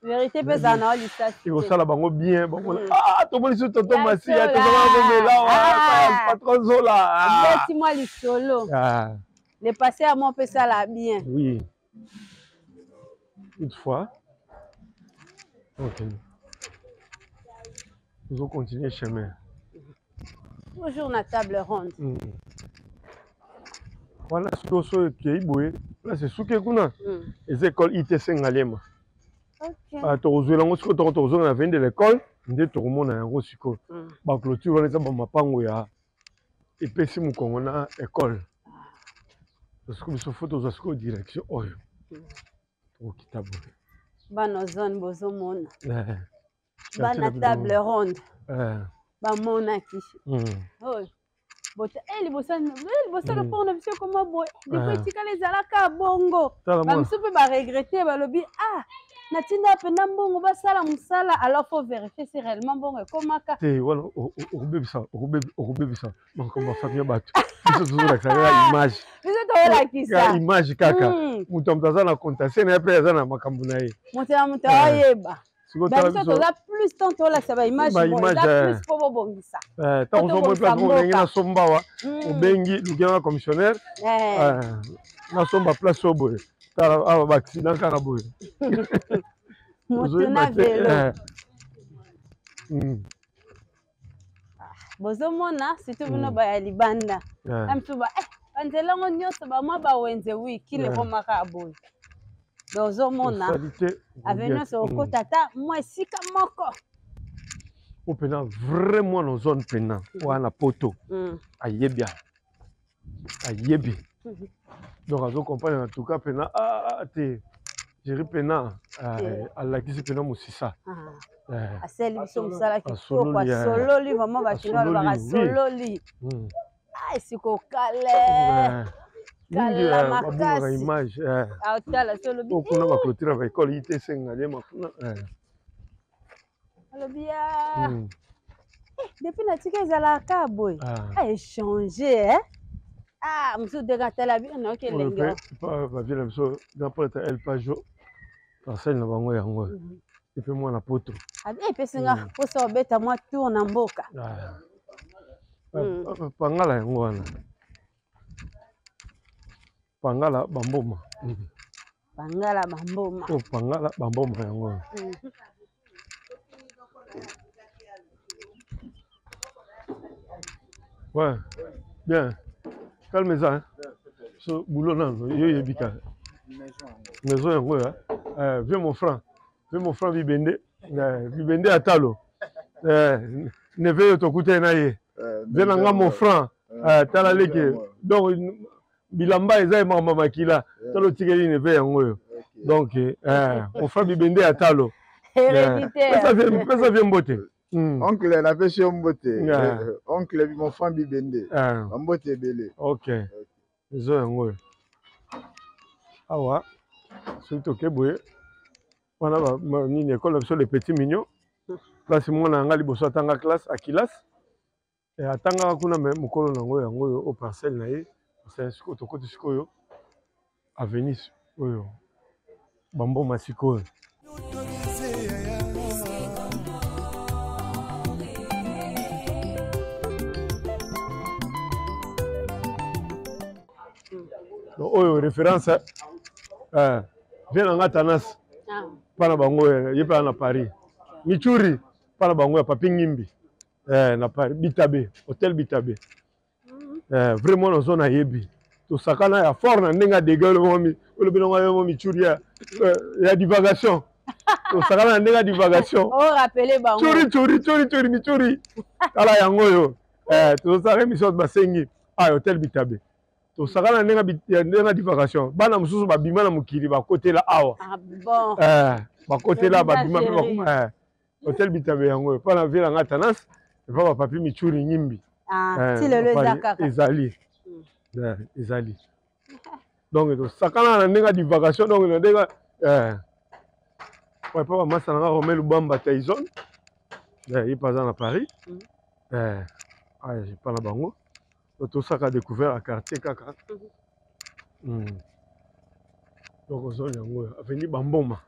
Speaker 2: Vérité mpe ezala na yo lisasi.
Speaker 3: Ekosala bango bien, bamona ah, tomoni so Tonton Masi, tozala komela patron Zola.
Speaker 2: Beti mwa lisolo le passé ya mwa mpe esala bien.
Speaker 3: Oui, toutefois, ok, tozocontinue chemin.
Speaker 2: Toujours na Table Ronde.
Speaker 3: Wana sikoyo so ekei boye, place esuki kuna, eza école ITC Ngaliema. Tokozwela yango sikoyo, toko tokozonga na avenue de l'école nde tokomona yango sikoyo. Baclôture wana eza bamapango ya epesi mokongo na école. Sikoyo biso fo tozwa sikoyo direction oyo, tokokita boye.
Speaker 2: Bana zone bozomona, bana Table Ronde bamonaki oyo bota e liboso liboso lopango na biso ekoma boye depuis etikala ezalaka bongo. Bamisu mpe baregrete, balobi: ah, natinda mpenza mbongo basala mosala. Alors faut vérifier si réellement mbongo ekomaka.
Speaker 3: Te, wana okobebisa, okobebisa makambo ya famille ya bato. Biso tozolakisa kaka image.
Speaker 2: Biso tozolakisa
Speaker 3: image kaka. Moto ya moto aza na contentieux na ye mpe aza na makambo na ye.
Speaker 2: Moto ya moto aoyeba. Biso toza plus temps tolakisa baimage, eza plus mpo bobongisa.
Speaker 3: Ntango ozomoi place moko ndenge nasomba awa, obengi lukianga commissionnaire, nasomba place oyo boye, tala awa baaccident kaka boye.
Speaker 2: Moto na velo bozomona, surtout bino baya libanda na misu ba banzela yango nyonso, bamwa bawenze wi kini ekomaka boye. Donc ozomona avenue nyonso, okota ata mwa esika moko.
Speaker 3: O mpena vrai mwana zone mpena wana Poto ayebi, ayebi. Donc azocomprendre en tout cas mpena te Jerry mpena alakisi mpena mosisa.
Speaker 2: Asali biso mosala kitoko, asololi vraiment. Bakino alobaka asololi esika okale kala makasi.
Speaker 3: Image.
Speaker 2: Aotala so olobi.
Speaker 3: Kuna baclôture ya baekole ITC Ngaliema kuna.
Speaker 2: Alobi ya depuis natika ezalaka boye, échange mosusu ndenge atala bi nayoki elenge.
Speaker 3: Bavie na biso grand prêtre El Pajo, parcelle na bango yango oyo epe mwana Poto.
Speaker 2: Epesinga mposa obeta mwa tour na mboka.
Speaker 3: Pangala yango wana, Pangala Bamboma.
Speaker 2: Pangala Bamboma.
Speaker 3: Oyo Pangala Bamboma yango oyo. Ouais, bien. Calme ça. Hein? So, boulot nano, yo yebika. Maison yango ya. Eh, vieux mon frère. Vieux mon frère Bibende. Eh, Bibende atalo. Eh, neveu yo tokutani na ye. Vieux na nga mon frère. Eh, tala leke. Donc bilamba eza makambo makila. Tala otikeli neveu yango yo. Donc, eh, mon frère Bibende atalo.
Speaker 2: Héréditaire.
Speaker 3: Pesa vieux mbote.
Speaker 9: Oncle napesi yo mbote. Oncle mon frère Bibende. Bambote ebele.
Speaker 3: Ok. Eza yango oyo. Awa soki toke boye wana nini ekole na biso le petit mignon, place mwana yanga liboso atanga classe akilasi, atangaka kuna, me mokolo na yango yango oyo o parcelle na ye. Sikoyo tokoti sikoyo avenue oyo bamboma sikoyo. Oyo référence vie na nga Tanas mpa na bango, ye mpe na Paris, Michuri mpa na bango ya Papi Ngimbi na Paris, Bitabe, hotel Bitabe. Vraiment nazo nayebi tosakana ya fort na ndenge ya dega olobi nango yo Michuri ya divagation, tosakana na ndenge ya divagation. Churi churi churi churi Michuri, tala yango oyo tozosala émission basengi ah hotel Bitabe, tosakana na ndenge ya divagation. Bana mosusu babima na mokili bakotela awa, bakotela babima mpe bakoma hotel Bitabe yango oyo mpa na vie nanga Tanas epa bapapi Michuri Ngimbi. Ezali ezali donc tosakana na ndenge ya divagation, donc na ndenge epa bamasa nanga Romain Lubamba Tyson, ye mpe aza na Paris epa na bango, tosaka découvert ya quartier kaka. Donc ozoni yango oyo avenue Bamboma,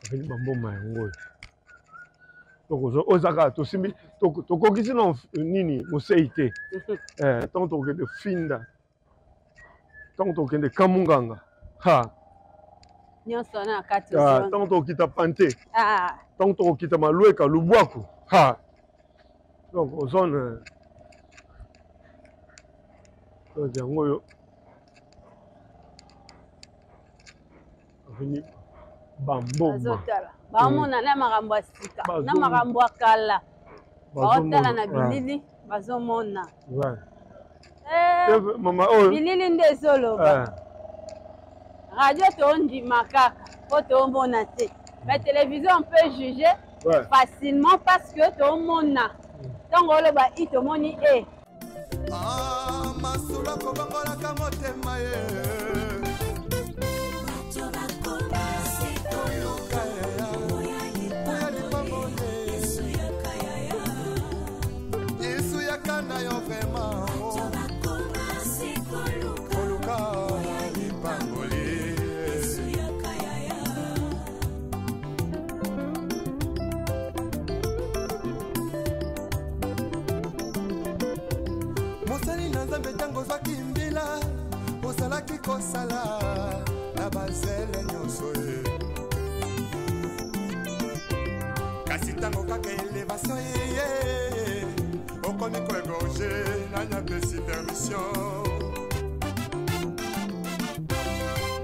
Speaker 3: avenue Bamboma yango oyo. Donc oyo eza kaka tosimbi, tokokisi na nini mosei te. Ntango tokokende Finda, ntango tokokende Kamunganga, ha
Speaker 2: nyonso wana na kati.
Speaker 3: Ntango tokokita Pante, ntango tokokita Malweka, Lubwaku, ha donc ozone. Donc yango oyo avenue Bamboma.
Speaker 2: Bazotala, baomona na makambo ya sika na makambo ya kala, baotala na bilili, bazomona bilili nde ezoloba. Radio toondima kaka po toomona te, mais télévision on peut juger facilement parce que toomona ntango oloba i tomoni e.
Speaker 6: Masolo kobongolaka motema ye. Yesu yaka na yo vraiment koluka lipamboli. Mosali na Nzambe, ntango ozwaki mbila ozalaki kosala na bazele nyonso ye, kasi ntango kaka elevation ye okomi koegorge, nani apesi permission?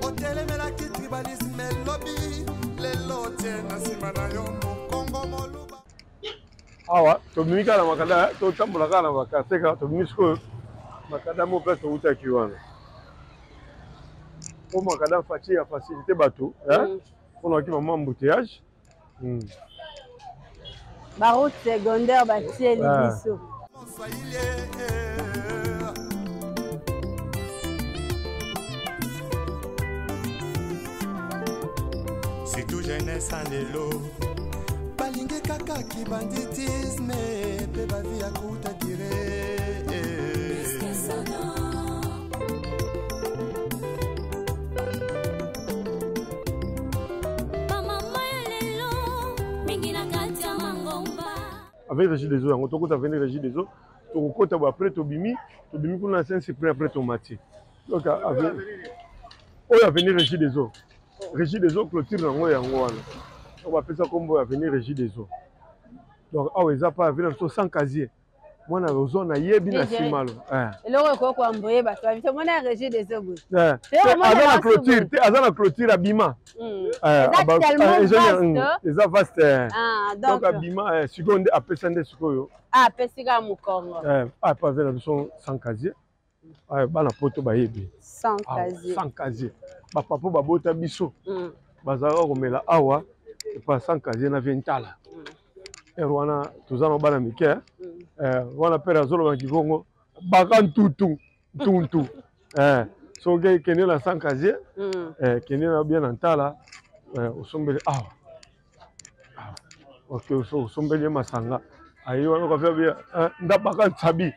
Speaker 6: Otelemelaki tribalisme elobi, lelo tie na nsima na yo mokongo moluba.
Speaker 3: Awa tobimi kaka na makada, totambola kaka na baquartier kaka, tobimi sikoyo makada mo place towutaki wana, po makada faci ya facilité bato mpona okima mwa embouteillage.
Speaker 2: Baroute secondaire batieli biso.
Speaker 6: Surtout jeunesse ya lelo balingi kaka kibanditisme mpe bavi ya kuta dire.
Speaker 4: Bamama ya lelo mingi na kati ya mangomba.
Speaker 3: Avec Régie des eaux yango tokota avenue Régie des eaux, tokokota bo après tobimi, tobimi kuna na Saint Cyprien, après tomati. Donc oyo avenue Régie des eaux, Régie des eaux, clôture yango yango wana oyo bapesa nkombo ya avenue Régie des eaux. Donc awa eza pa vina biso sans casier. Mwana ozwa na yebi na nsima lo.
Speaker 2: Eh. Eloko ekoki koamboye bato babi tomoni ya régie des eaux boye.
Speaker 3: Eh. Aza na clôture te, aza na clôture abima.
Speaker 2: Eh, eza
Speaker 3: vaste. Ah, donc abima sikoyo nde apesa nde sikoyo.
Speaker 2: Ah, apesi kaka mokongo.
Speaker 3: Ah, pa vina biso sans casier. Bana poto bayebi.
Speaker 2: Sans casier.
Speaker 3: Sans casier. Bapapa babota biso. Bazalaka komela awa epa sans casier na vie ntala. Ere wana toza na bana mike wana pere azoloba na kikongo baka ntutu ntuntu soki kende na sans casier, kende na bien na ntala, osombeli awa, osombeli ye masanga aye wana kafia bia ndabaka nsabi.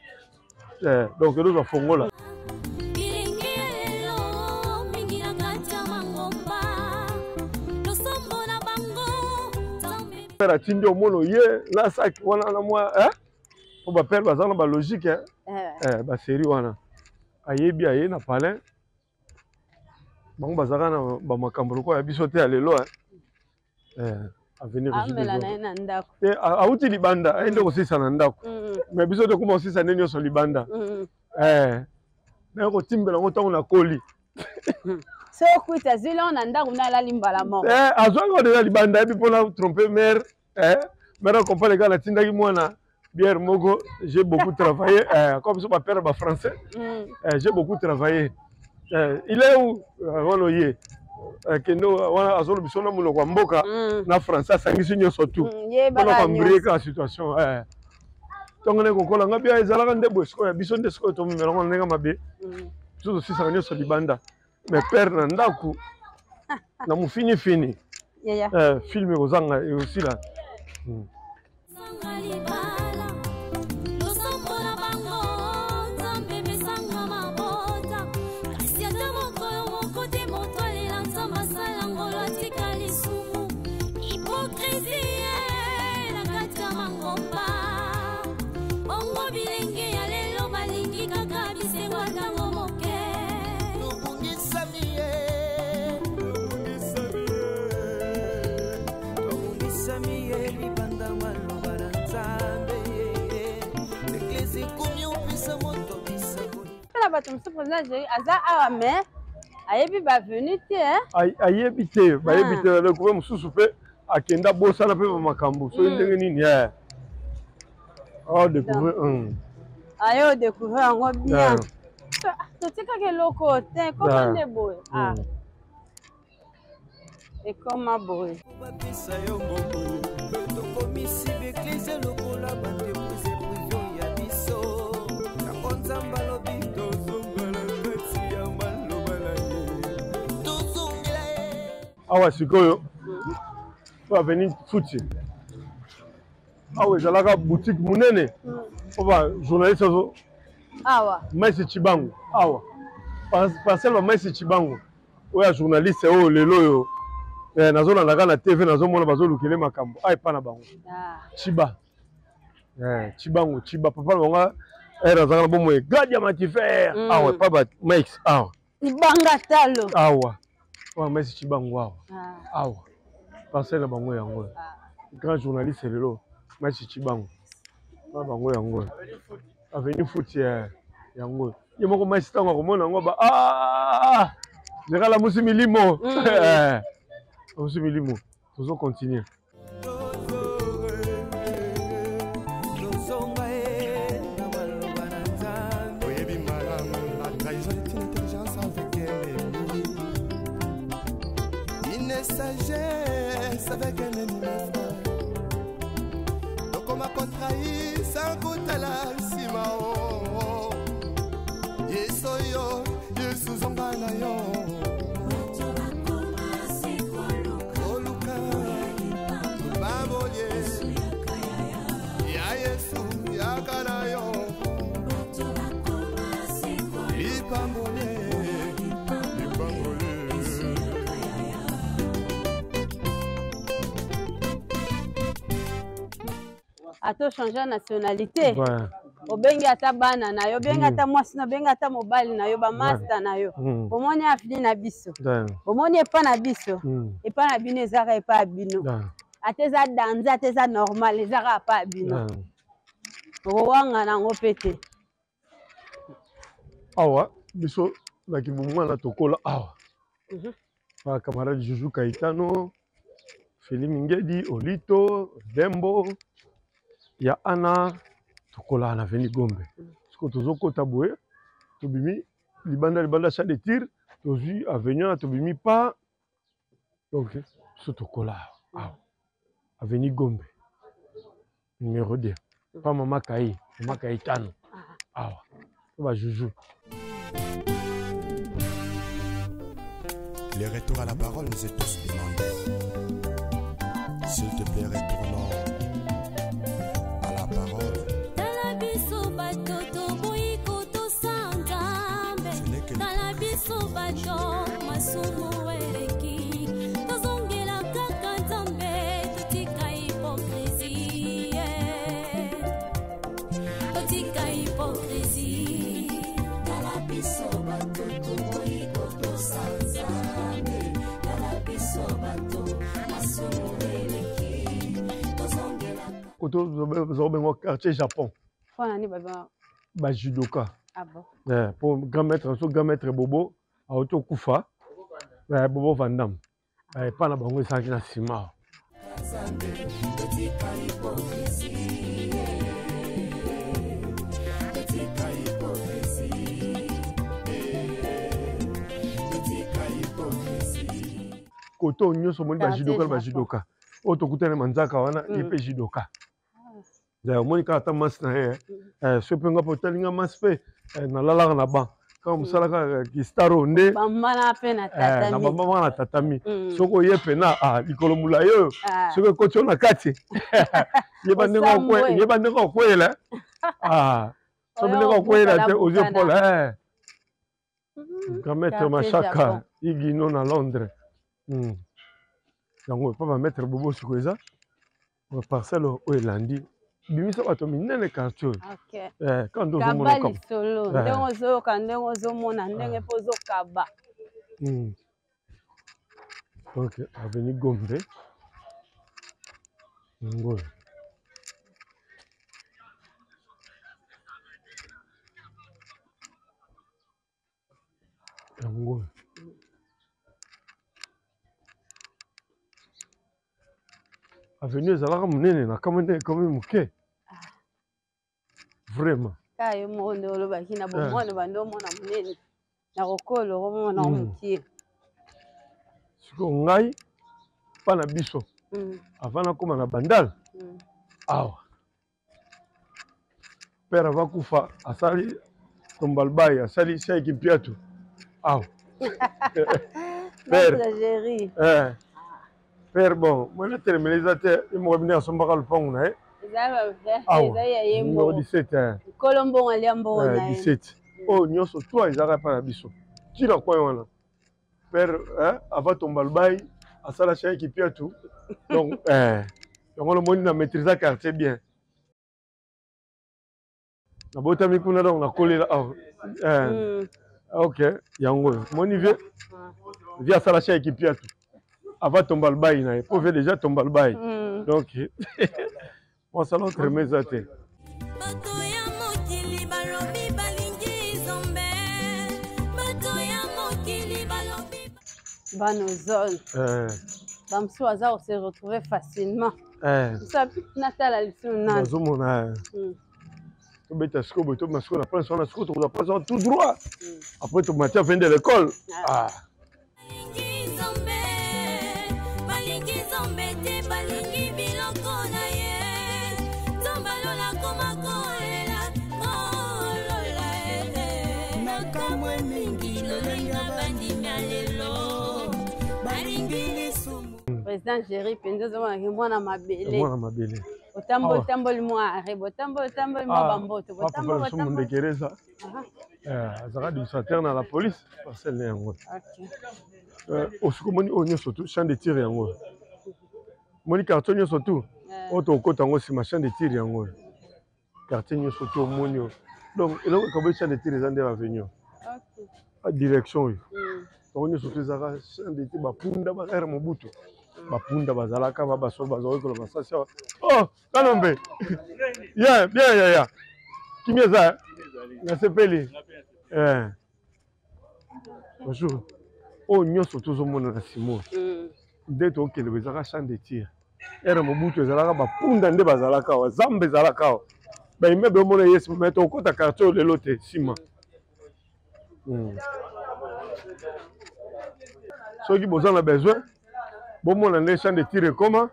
Speaker 3: Donc elozwa fongola. Père atindi omono ye na saki wana na mwa po bapere baza na balogique basérie wana ayebi aye na palin bango bazalaka na bamakambo lokola ya biso te ya lelo. Avenir
Speaker 2: te
Speaker 3: awuti libanda aye nde kosisa na ndako, mais biso tokoma kosisa nde nyonso libanda. Naye kotimbela yango ntango nakoli.
Speaker 2: So okuti azwili yango na ndako na alali mbala moko.
Speaker 3: Azwaki deja libanda, ayebi mpona trompe mare. Mare accompagne kaka natindaki mwana bière moko. J'ai beaucoup travaillé, comme so bapère bafrançais. J'ai beaucoup travaillé, il est où wana oye kende wana azoloba biso na monoko ya mboka na français, asangisi nyonso tu mpona koembrouiller kaka situation. Ntongo nde kokola nga bia ezalaka nde boye. Sikoyo ya biso nde sikoyo tomemela ngo na ndenge mabe. Biso tosisaka nyonso libanda, mais père na ndako na mofinifini film ekozanga ekosila.
Speaker 4: Hypocrisie na kati ya mangomba bongo bilenge ya lelo balingi kaka bisengo ntango moke.
Speaker 1: Tobungisami ye, tobungisami ye libanda maloba na Nzambe. Eglise ekomi opesa moto bisango.
Speaker 2: Mpona bato mosusu, président Jerry aza awa mais ayebi bavenu te.
Speaker 3: Ayebi te, bayebi te. Nakope mosusu mpe akenda bosana mpe bamakambo soki ndenge nini aodécouvrir.
Speaker 2: Aye odécouvrir yango bien. Totikaka eloko te, koma nde boye, ekoma boye.
Speaker 1: Bapesa yo boye, tokomisi baeglise lokola baentreprise privée ya biso. Yango Nzambe alobi tozongela kati ya maloba na ye, tozongela ye.
Speaker 3: Awa sikoyo po avenue Futi, awa ezalaka boutique monene po ba journaliste azo
Speaker 2: awa.
Speaker 3: Maisi Chibangu awa, parcelle ba Maisi Chibangu oyo ya journaliste oyo lelo oyo nazolanda kaka na TV, nazomona bazolukele makambo a epa na bango. Chiba Chibangu, Chiba papa na bango ere azalaka na bomoi Gladia Matifer awa epa ba Mike awa.
Speaker 2: Libanga talo.
Speaker 3: Awa awa Maisi Chibangu awa, awa parcelle na bango yango. Grand journaliste lelo Maisi Chibangu na bango yango avenue Futi yango. Ye moko Maisi ntango akomona yango ba zekala musi milimo musi milimo. Tozo continuer.
Speaker 1: Tozonga ye na maloba na Nzambe.
Speaker 6: Oyebi malamu, la trahison est une intelligence avec un ennemi, une sagesse avec un ennemi, mes frères. Tokoma kotrahir sans kotala nsima o Yesu oyo Yesu zonga na yo koluka lipamboli ya Yesu yaka na yo lipamboli, lipamboli.
Speaker 2: Ata ochange nationalité, obengi ata bana na yo, obengi ata mwasi na, obengi ata mobali na yo, bamaster na yo, omoni avenue na biso, omoni epa na biso, epa na bino ezaka epa ya bino. Ata eza danze, ata eza normal, eza kaka pa bino. Okowanga nango mpe te.
Speaker 3: Awa biso na kibomwana tokola awa. Ba camarade Juju Kaitano, Feli Mingedi, Olito, Dembo, ya Ana, tokola na Veni Gombe. Sikoyo tozokota boye, tobimi libanda libanda champ de tir, tozwi avenue wana tobimi pa donc biso tokola awa avenue Gombe numéro 2 pa mama Kai, mama Kaitano awa to ba Juju.
Speaker 6: Le retour à la parole nous est tous demandé. S'il te plaît, retournons à la parole.
Speaker 4: Tala biso bato toboyi kotosa Nzambe. Tala biso bato masumu eleki. Tozongela kaka Nzambe, totika hypocrisie. Totika hypocrisie. Tala biso bato toboyi kotosa Nzambe. Tala biso bato masumu eleki. Tozongela
Speaker 3: Koto bazobenga quartier Japon.
Speaker 2: Mpo na nini babenga?
Speaker 3: Ba judoka.
Speaker 2: Ah bon?
Speaker 3: Po grand maître so grand maître Bobo auti okufa. Bobo Van Damme. Epa na bango esalaki na nsima.
Speaker 4: Totika hypocrisie. Totika hypocrisie.
Speaker 6: Totika hypocrisie.
Speaker 3: Koto nyonso omoni ba
Speaker 2: Quartier
Speaker 3: judoka na ba
Speaker 2: Japon.
Speaker 3: judoka. Oyo tokutani manzaka wana ye mpe judoka. Omoni kaka ata masi na ye, soki mpe nga mpe otali nga masi mpe nalalaka na ban kaka mosala kaka kistar oyo nde
Speaker 2: bambana mpe na tatami.
Speaker 3: Na bambana na tatami. Soki oye mpena likolo molai oyo, soki ekoti yo na kati, yeba ndenge yeba ndenge okweyela. Soki ndenge okweyela te, ozwi pola. Grand maître
Speaker 2: Quartier
Speaker 3: Mashaka
Speaker 2: Japon.
Speaker 3: Igino na Londres. Yango epa ba maître Bobo sikoyo eza ba parcelle oyo elandi bimisa bato minene quartier oyo. Quand nde
Speaker 2: Kaba
Speaker 3: ozomona kaka.
Speaker 2: lisolo, ndenge ozoyoka, ndenge ozomona, ndenge mpe ozokaba.
Speaker 3: Donc avenue Gombe yango oyo. Yango oyo. Avenue ezalaka monene na kamwe nde ekomi moke. Vraiment.
Speaker 2: Kaka yo moko nde olobaki na bomwana bande omona monene na kokolo okomona mokie.
Speaker 3: Sikoyo ngai mpa na biso avant nakóma na Bandal awa père avant kufa asali tombalbai asali Sheikh Mpiatu awa. Père.
Speaker 2: Maître Jerry.
Speaker 3: Père bon, mwana telemela eza te, ye moko bino asombaka lopango na ye.
Speaker 2: Eza ba
Speaker 3: Awa.
Speaker 2: eza ya ye
Speaker 3: Numéro
Speaker 2: moko.
Speaker 3: 17.
Speaker 2: Nkolo mbongo alia mbongo na ye.
Speaker 3: 17. Oyo nyonso toi ezalaka epai na biso. Tina coin wana. Père avant tombalbai asala Sheikh Mpiatu. Donc yango namoni na maîtriser quartier bien. Nabotami kuna donc nakolela awa. Ok, yango oyo. Moni vieux, vieux asala Sheikh Mpiatu. Avant tombalbai na ye, po vieux déjà tombalbai. Donc mosala autrement eza te.
Speaker 7: Bato ya mokili balobi balingi Nzambe. Bato ya mokili balobi
Speaker 2: Bana zone. Bamosusu baza ko se retrouver facilement. Mosusu api natala lisusu nani.
Speaker 3: Nazomona. Tobeta sikoyo boye, tobima sikoyo na place wana, sikoyo tokozwa place wana tout droit. Après tomati avenue de l'école.
Speaker 7: Balingi Nzambe, balingi Nzambe te, balingi biloko na ye. Nzambe alola koma kolela, kolola ye.
Speaker 1: Nakamwe mingi lolenga bandimi ya lelo, balingi lisumu.
Speaker 2: Président Jerry mpenza ozomonaki mwana mabele.
Speaker 3: Mwana mabele.
Speaker 2: Otamboli
Speaker 3: Awa.
Speaker 2: tamboli mwa arrêt, botamboli tamboli mwa bamboto,
Speaker 3: Papa
Speaker 2: botamboli
Speaker 3: Lisumu
Speaker 2: botamboli.
Speaker 3: Ndekereza. Azalaka administrateur na la police, parcelle na yango. Osiko moni oyo nyonso tu champ de tir yango. Moni quartier nyonso tu. Oyo tokokota yango nsima champ de tir yango. Quartier nyonso tu omoni oyo. Donc eloko ekaboyi champ de tir eza nde avenue. Direction oyo. Yango nyonso tu ezalaka champ de tir bapunda ba aire Mobutu. Bapunda bazalaka ba baso bazalaki koloba masasi awa. Oh, Kanombe. Yeah, bien yaya. Kimia eza. Nasepeli. Eh. Bonjour. Oyo nyonso tozomona na simo. Nde tokende ezalaka champ de tir. Ere Mobutu ezalaka bapunda nde bazalaka awa, zamba ezalaka awa. Ba immeuble omona ye mais tokota quartier oyo lelo te nsima. Soki boza na besoin bomona nde champ de tir ekoma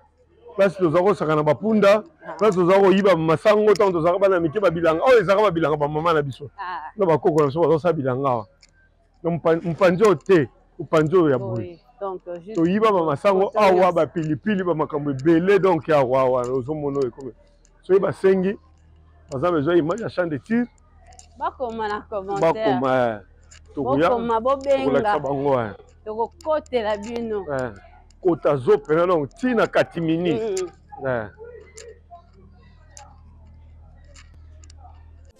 Speaker 3: place toza kosaka na bapunda, place toza koyiba masango ntango tozalaka bana mike, babilanga oyo ezalaka babilanga bamama na biso na bakoko na biso bazosala bilanga awa. Mopanzi oyo te, mopanzi oyo ya boye toyiba bamasango awa, bapilipili, bamakambo ebele. Donc awa awa ozomona oyo ekomi, soki basengi baza besoin image ya champ de tir,
Speaker 2: bakoma na commentaire,
Speaker 3: bakoma, tokoya
Speaker 2: bobenga
Speaker 3: bango,
Speaker 2: tokokotela bino
Speaker 3: kota zo pena donc ntina katimini.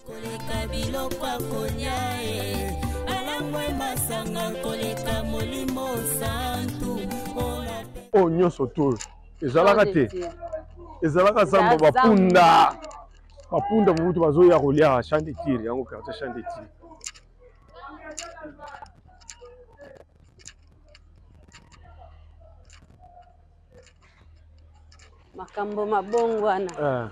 Speaker 7: Koleka biloko ya kolia e alangwe masanga koleka molimo santu.
Speaker 3: Oyo nyonso to ezalaka te, ezalaka zamba, bapunda, bapunda mobutu bazoya kolia champ de tir yango, quartier champ de tir.
Speaker 2: Makambo mabongo wana.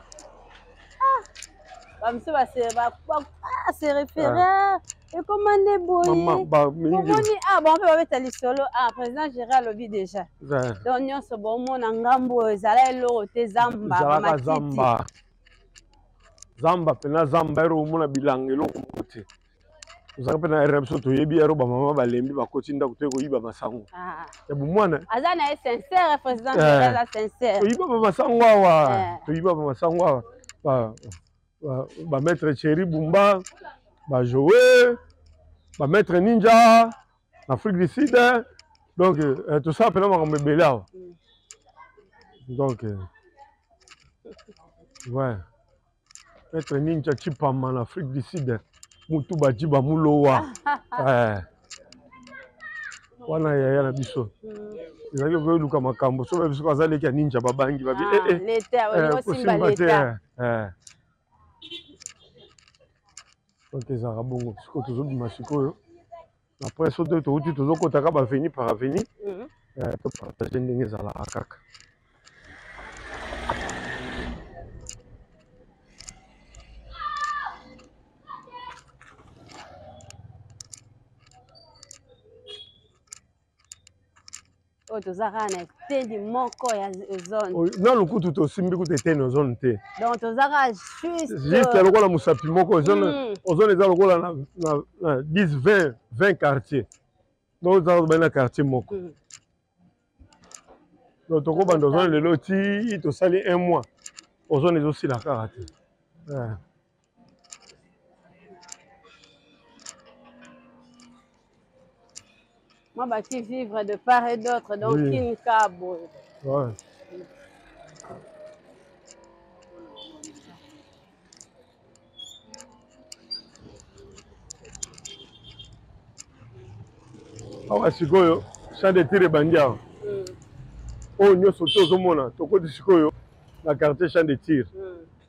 Speaker 2: Bamosusu base référer ekoma nde boye, omoni bango mpe babeta lisolo. Président Gérard alobi déjà, donc nyonso bomona ngambo oyo ezala eloko te, zamba.
Speaker 3: Ezalaka zamba, zamba mpena zamba. Ero omona bilanga, eloko moko te. Tozalaka mpe na ere na biso, toyebi ero bamama balembi, bakoti ndako, toye koyiba masango ya bomwana.
Speaker 2: Aza na ye sincère, président Gérard aza sincère.
Speaker 3: Toyiba bamasango awa, toyiba bamasango awa, bamaître Thierry Bumba, bajoe bamaître Ninja na Afrique du Sud. Donc tosala mpena makambo ebele awa. Donc ouais, maître Ninja Chipama na Afrique du Sud, mutu baji bamulowa wana yaya na biso ezalaki koyoluka makambo. So biso aza leki ya Ninja, babangi babi
Speaker 2: kosimba
Speaker 3: te. Donc ezalaka bongo. Sikoyo tozobima sikoyo, après so te touti, tozokotaka baavenue par avenue, topartage ndenge ezalaka kaka.
Speaker 2: Oyo toza kaka na eteni moko ya zone.
Speaker 3: Nanu kutu tosimbi kutu eteni ozone te.
Speaker 2: Donc toza kaka juste
Speaker 3: juste lokola mosapi moko. Ozone, ozone eza lokola na 10 20 20 quartier, donc oza bali na quartier moko. Donc tokobanda ozone lelo ti tosali un mois, ozone ezosila kaka te.
Speaker 2: Moi, baki vivre de part et d'autre, donc oui. Kinka boye.
Speaker 3: Ouais. Awa sikoyo champ de tir ebandi awa. Oyo nyonso to ozomona, tokoti sikoyo na quartier champ de tir,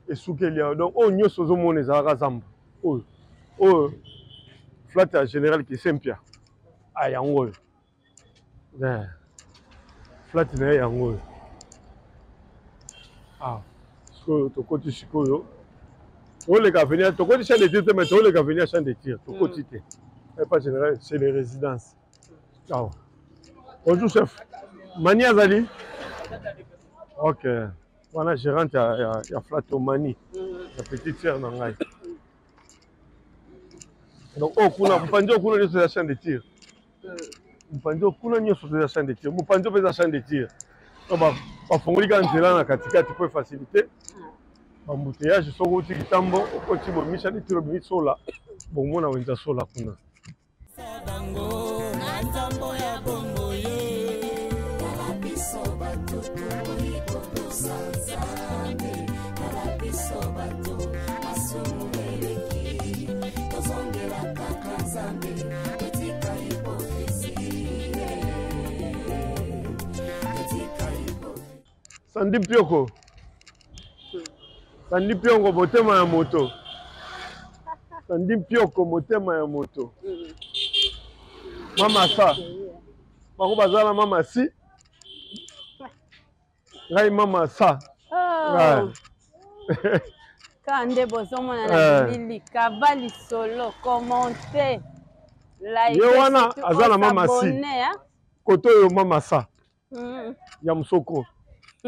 Speaker 3: esukeli awa. Donc oyo nyonso ozomona ezalaka zamba. Oyo oyo flat ya général Kisempia, ah, yango oyo flat na ye, yango oyo. Ah, sikoyo tokoti, sikoyo toleka avenir, tokoti champ de tir te, mais toleka avenir champ de tir, tokoti te pas général, c'est les résidences awa. Bonjour chef Mani azali, ok, wana gérante ya flat Omani, ya petite sœur na ngai. Donc oyo kuna, mopanzi oyo kuna nyonso eza champ de tir. Mopanzi oyo kuna nyonso eza champ de tir, mopanzi oyo mpe eza champ de tir. Donc bafongoli kaka nzela na katikati mpo efacilité baembouteillage. Soki outi Kitambo, okoti bomi champ de tir, obimi Sola, bomona wenza Sola kuna.
Speaker 7: Bango na nzambo ya bongo ye tala biso bato tokoki kotosa Nzambe, tala biso bato masumu eleki, tozongela kaka Nzambe, totika hypocrisie, totika.
Speaker 3: Sandi Pioko. Sandi Piongo motema ya moto. Sandi Pioko motema ya moto. Mama sa. Bango baza na mama si. Ngai mama sa.
Speaker 2: Oh. Kaka nde bozomona na eh. bilili kaba lisolo commente
Speaker 3: like ye wana aza na mama si kote oyo mama sa ya mosoko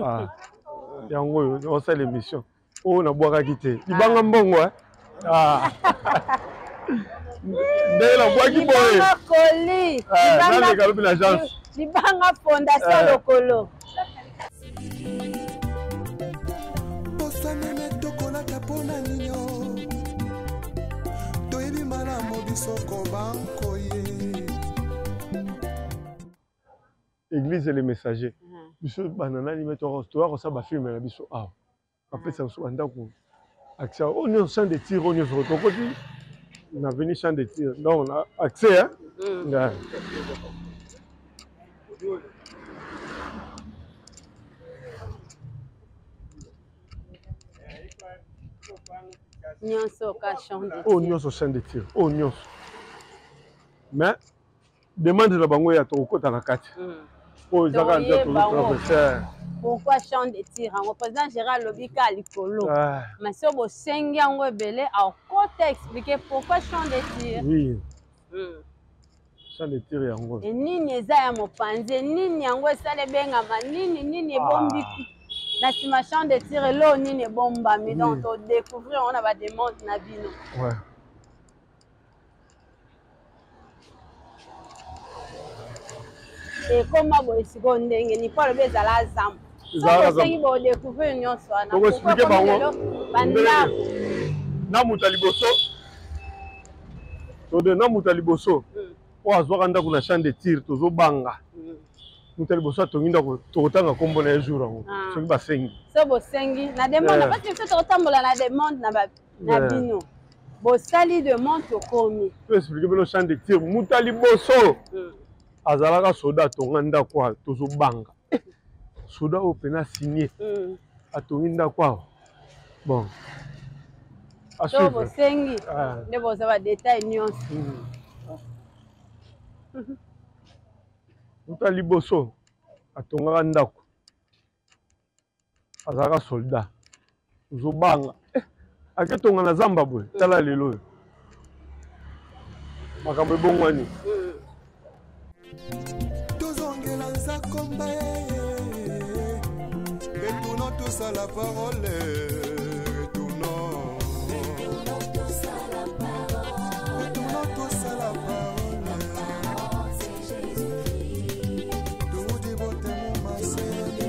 Speaker 3: ah. Yango oyo naosala émission oyo nabwakaki te libanga mbongo eh? Ah. Ndenge nabwaki boye naleka lobi na agence
Speaker 2: libanga fondation eh. Lokolo
Speaker 6: posa meme tokolata mpona ninio toyebi malamu biso kobankoye.
Speaker 3: Église le messager biso bana nani me toya kosala bafilme na biso awa bapesa biso bandako accès oyo nyonso champ de tir oyo nyonso tokoti na veni champ de tir donc na accès hein? Mm.
Speaker 2: Nyonso ka champ de tir
Speaker 3: oyo nyonso champ de tir oyo nyonso mais demande na bango ya tokokota na kati oyo ezaka nzela tozotraverse.
Speaker 2: Pourquoi champ de tir yango? Président Gérard alobi ka likolo mais soki bosengi yango ebele akota expliquer pourquoi champ de tir.
Speaker 3: Oui, champ de tir yango.
Speaker 2: Nini eza ya mopanzi nini yango esala ebengama nini nini ebombi na nsima champ de tir eloo nini ebombami donc todécouvrir yango na bademande na bino.
Speaker 3: Ouais.
Speaker 2: Ekoma boye sikoyo ndenge ni po alobi ezala zamba soki bodécouvrir nyonso wana
Speaker 3: tokoexplike bango
Speaker 2: bandako
Speaker 3: na moto ya liboso tode na moto ya liboso oyo azwaka ndako na champ de tir tozobanga moto ya liboso atongi ndako tokotanga nkombo na ye jour yango soki basengi.
Speaker 2: So bosengi na demande parce que biso tokotambola na demande na bino bosali demande tokomi.
Speaker 3: To explike bino champ de tir moto ya liboso azalaka soda atonga ndako awa tozobanga soda oyo mpena asigne atongi ndako awa bon.
Speaker 2: To bosengi nde bozwa badetail nyonso.
Speaker 3: Moto ya liboso atongaka ndako azalaka soldat ozobanga aketonga na zamba boye tala lelo oyo makambo ebongwani.
Speaker 6: Tozongela nzakomba retournons tous à la parole, retournons, retournons tous à la parole. Toudi botemo maseni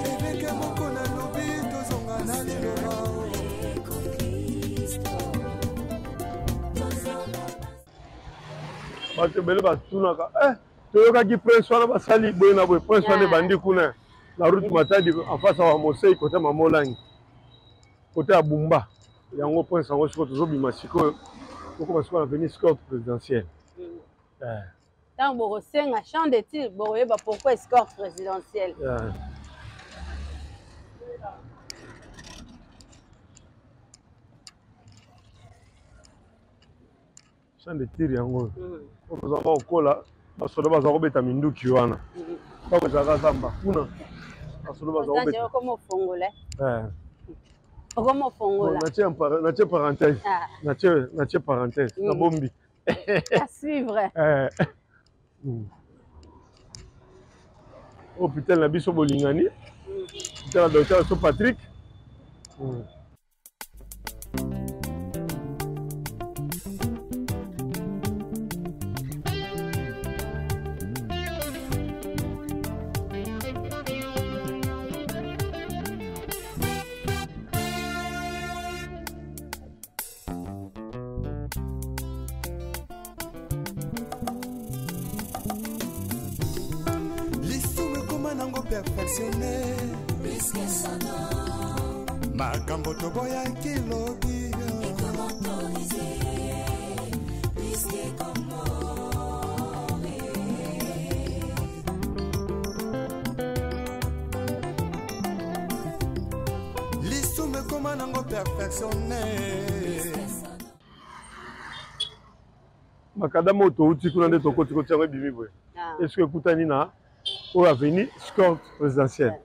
Speaker 6: eveke moko nalobi tozonga na liloba.
Speaker 3: Bato ebele batunaka eh, toyokaki prince wana basali boye na boye prince wana ebandi kuna na route Matadi en face ya Mosei kote Mamolangi kote ya Bumba yango prince yango sikoyo tozobima sikoyo tokoma sikoyo na avenue escorte présidentielle.
Speaker 2: Ntango bokosenga champ de tir bokoyeba pourquoi escorte présidentielle.
Speaker 3: Champ de tir yango oyo bazalaka kokola basoda baza kobeta minduki wana ntango ezalaka zamba kuna basoda baza kobeta.
Speaker 2: Okoma ofongola okoma ofongola.
Speaker 3: Natie parenthèse natie parenthèse nabombi.
Speaker 2: À suivre.
Speaker 3: Hôpital na biso bolingani hôpital ya docteur so Patrick.
Speaker 6: Lisumu ekoma nango perfectionne makambo toboyaki lobi. Ekoma nango perfectionne.
Speaker 3: Makadama oyo touti kuna nde tokoti koti yango ebimi boye.
Speaker 2: Ah.
Speaker 3: Esoki ekutani na oyo avenue escorte présidentielle.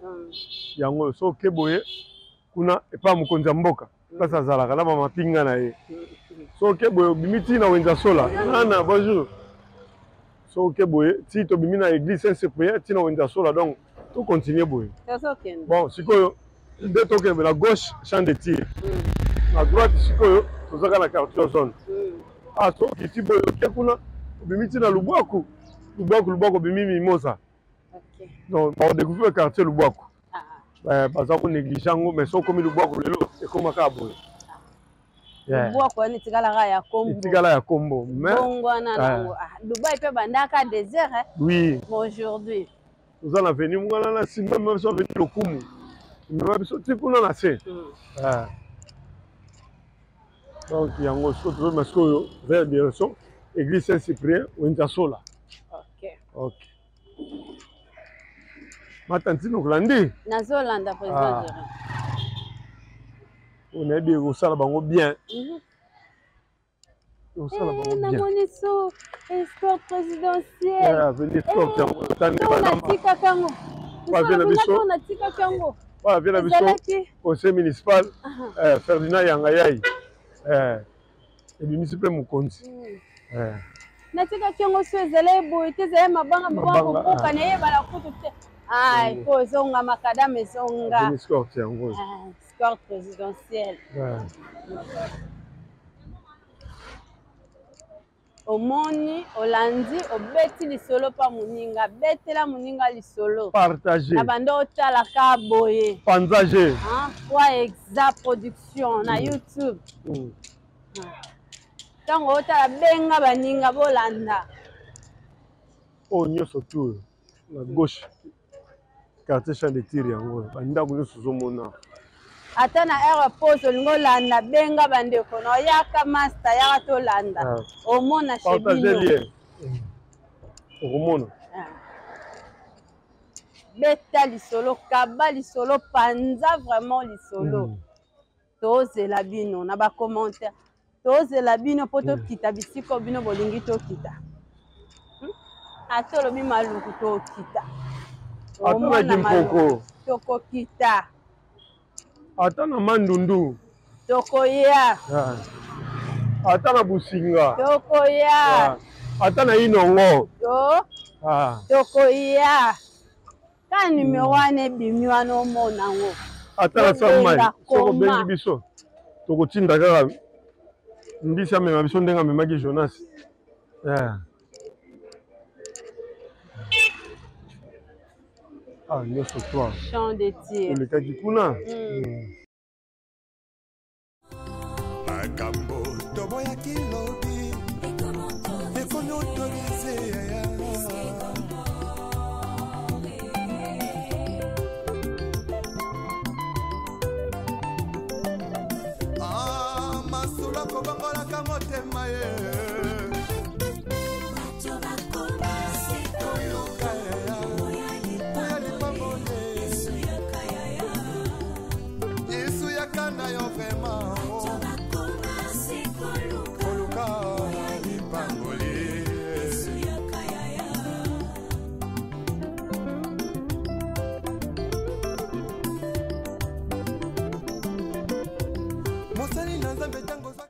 Speaker 3: Yango oyo soki oke boye kuna epai ya mokonzi ya mboka place azalaka na bamapinga na ye. Soki oke boye obimi ti na wenza sola. Nana bonjour. Soki oke boye ti tobimi na église Saint Cyprien ti na wenza sola, donc to continuer boye.
Speaker 2: Tozokende.
Speaker 3: Bon, sikoyo nde tokende na gauche champ de tir. Na droite sikoyo tozaka na quartier zone. Ah, soki okiti boye oke kuna obimi ti na Lubwaku. Lubwaku, Lubwaku obimi Mimosa.
Speaker 2: Ok.
Speaker 3: Donc bakodécouvrir quartier Lubwaku.
Speaker 2: Ah, ah.
Speaker 3: Baza konéglige yango, mais soki okomi Lubwaku lelo ekoma kaka boye. Yeah.
Speaker 2: Lubwaku wana etikalaka ya kombo.
Speaker 3: Etikala ya kombo, mais
Speaker 2: Bongwana nango. Ah, Dubai mpe bandaka désert, hein?
Speaker 3: Oui.
Speaker 2: Mais aujourd'hui
Speaker 3: toza na avenue mongana na nsima mema biso avenue Lokumu. Mema biso ti kuna na se. Ah. Donc yango sikoyo tozomema sikoyo vers direction église Saint Cyprien wenza sola.
Speaker 2: Ok.
Speaker 3: Ok. Matantine okolandi?
Speaker 2: Nazolanda président.
Speaker 3: Ah.
Speaker 2: Jerry.
Speaker 3: Oyo nayebi ekosala bango bien. Ekosala
Speaker 2: Eh,
Speaker 3: bango bien.
Speaker 2: namoni so escorte présidentielle.
Speaker 3: Eh, avenue escorte yango otandi
Speaker 2: Ntango
Speaker 3: balamba.
Speaker 2: natikaka yango.
Speaker 3: Oyo avenue na biso.
Speaker 2: Ntango natikaka yango.
Speaker 3: Oyo avenue na biso
Speaker 2: Ezalaki.
Speaker 3: conseil municipal Ferdinand Yangayai. Ebimisi mpe mokonzi.
Speaker 2: Natikaki yango so ezalaki boye te, ezalaki mabanga mabanga
Speaker 3: Mabanga,
Speaker 2: kobuka
Speaker 3: ah.
Speaker 2: nayebala kutu te. Ah, il faut ezonga makadam ezonga.
Speaker 3: Avenue escorte yango.
Speaker 2: Ah, escorte présidentielle. Omoni, olandi, obeti lisolo pa moninga, betela moninga lisolo.
Speaker 3: Partager.
Speaker 2: Na bando otalaka boye.
Speaker 3: Panzager.
Speaker 2: Hein? Trois Exa Production na YouTube. Ntango otala benga baninga bolanda.
Speaker 3: Oyo nyonso tu na gauche quartier champ de tir yango bandako nyonso ozomona.
Speaker 2: Ata na heure pause olingi olanda benga bandeko na oyaka master yaka tolanda.
Speaker 3: Ah.
Speaker 2: Omona chez
Speaker 3: Partager
Speaker 2: bino.
Speaker 3: lien. Okomona.
Speaker 2: Ah. Beta lisolo, kaba lisolo, panza vraiment lisolo. Tozela bino na ba commentaire. Tozela bino po tokita bisiko bino bolingi tokita. Ata olobi maluku tokita.
Speaker 3: Ata na
Speaker 2: Omona
Speaker 3: Kimpoko.
Speaker 2: maluku, tokokita.
Speaker 3: Ata na Mandundu.
Speaker 2: Tokoya.
Speaker 3: Ah. Ata na Businga.
Speaker 2: Tokoya.
Speaker 3: Ah. Ata na Inongo.
Speaker 2: To.
Speaker 3: Ah.
Speaker 2: Tokoya. Ka numéro wana ebimi wana omona yango.
Speaker 3: Ata na Samai,
Speaker 2: Tobenga
Speaker 3: soki obengi
Speaker 2: koma.
Speaker 3: biso tokotinda kaka mbisi amema biso ndenge amemaki Jonas. Yeah. Ah, nyonso toi.
Speaker 2: Champ de tir.
Speaker 3: Olekaki kuna.
Speaker 6: Makambo toboyaki lobi ekomi autorise yaya. Ah, masolo kobongolaka motema ye. Koluka yaya, oya lipamboli. Yesu yaka na yo vraiment. Koluka lipamboli. Mosali na Nzambe ntango oza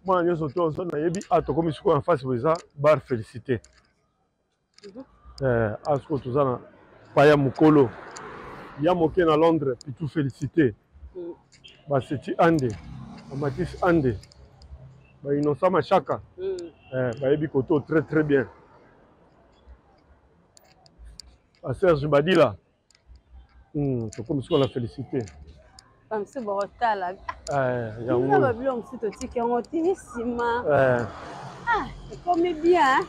Speaker 3: Mwana nyonso to ozo nayebi a tokomi sikoyo en face boye eza bar félicité. A sikoyo toza na paya mokolo ya moke na Londres Pitou félicité. Baseti Ande, Bamatisse Ande, ba Innocent Machaka. Bayebi koto très très bien. Ba Serge Badila. Tokomi sikoyo na félicité.
Speaker 2: Bamosusu bakotala.
Speaker 3: Yango.
Speaker 2: Nga babilo mosusu totiki yango ti nsima. Ah, ekomi bien. Hein?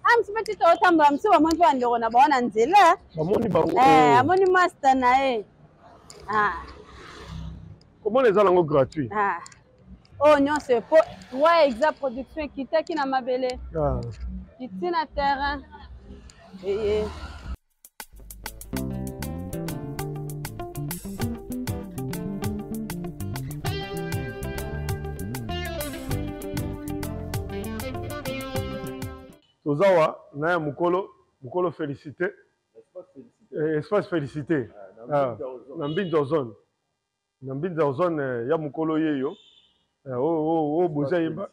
Speaker 2: Ah, mosusu mpe ti totambola mosusu bamoni mpe bandeko na bango na nzela.
Speaker 3: Bamoni bango.
Speaker 2: Amoni master na ye. Ah,
Speaker 3: Komona eza nango gratuit.
Speaker 2: ah. Oyo nyonso epo Trois Exa Production ekitaki na mabele. Kiti na terrain. Eye.
Speaker 3: Toza wa na ya mokolo mokolo félicité, espace félicité na Mbinza zone, na Mbinza zone ya mokolo yeyo oyo boza yeba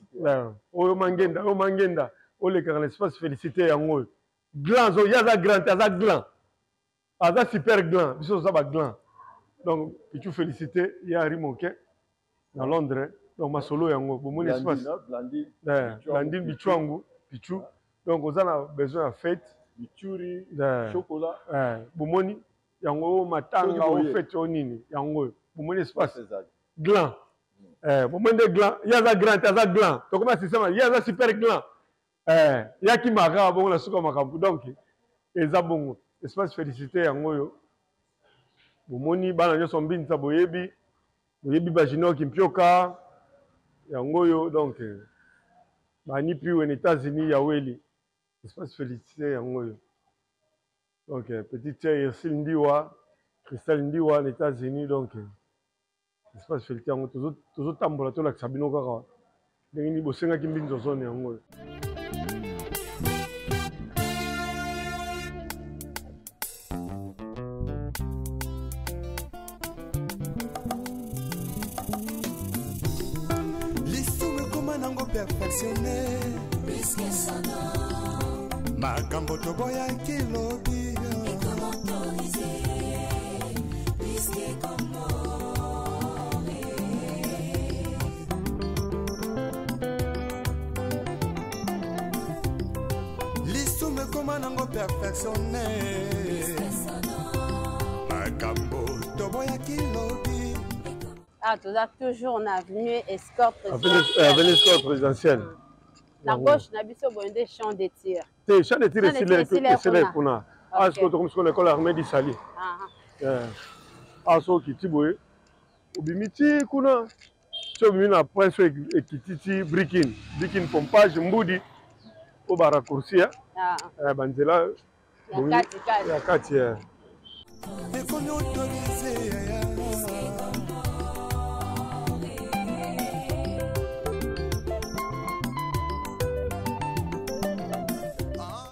Speaker 3: oyo mangenda, oyo mangenda olekaka na espace félicité yango oyo gland zo ye aza grand te, aza gland, aza super gland, biso toza ba gland. Donc Pichu félicité ye Henri Moke na Londres. Donc masolo yango bomoni espace Blandine Bichwangu Pichu. Donc oza na besoin ya fête,
Speaker 9: Bichuri chocolat,
Speaker 3: bomoni yango matanga o fête o nini yango oyo bomoni espace gland, bomoni nde gland ye aza grand te, aza gland, tokoma système ye aza super gland, yaki maka bongo na suka makambo. Donc eza bongo espace félicité yango oyo bomoni bana nyonso Mbinza boyebi, boyebi ba Junior Kimpioka yango oyo. Donc bani piwe na États-Unis yaweli espace félicité yango oyo. Donc petite sœur Ursule Ndiwa, Christelle Ndiwa na États-Unis. Donc espace félicité yango tozotambola, tolakisa bino kaka ndenge nini bosengaki Mbinza zone yango oyo.
Speaker 6: Lisumu ekoma nango perfectionne, makambo toboyaki lobi. Lisumu ekoma nango perfectionne, makambo toboyaki lobi.
Speaker 2: Ah, toza toujours na avenue Escorte
Speaker 3: Avenue Escorte présidentielle.
Speaker 2: Na gauche na biso boye nde champ de tir.
Speaker 3: Te, champ de tir esili kuna. Awa sikoyo tokomi sikoyo na école armée d'Isali. Awa soki okiti boye obimi ti kuna, ti obimi na prince oyo ekiti ti Brikin, Brikin pompage Mbudi oyo baraccourci banzela ya kati.
Speaker 6: Ekomi autorisé.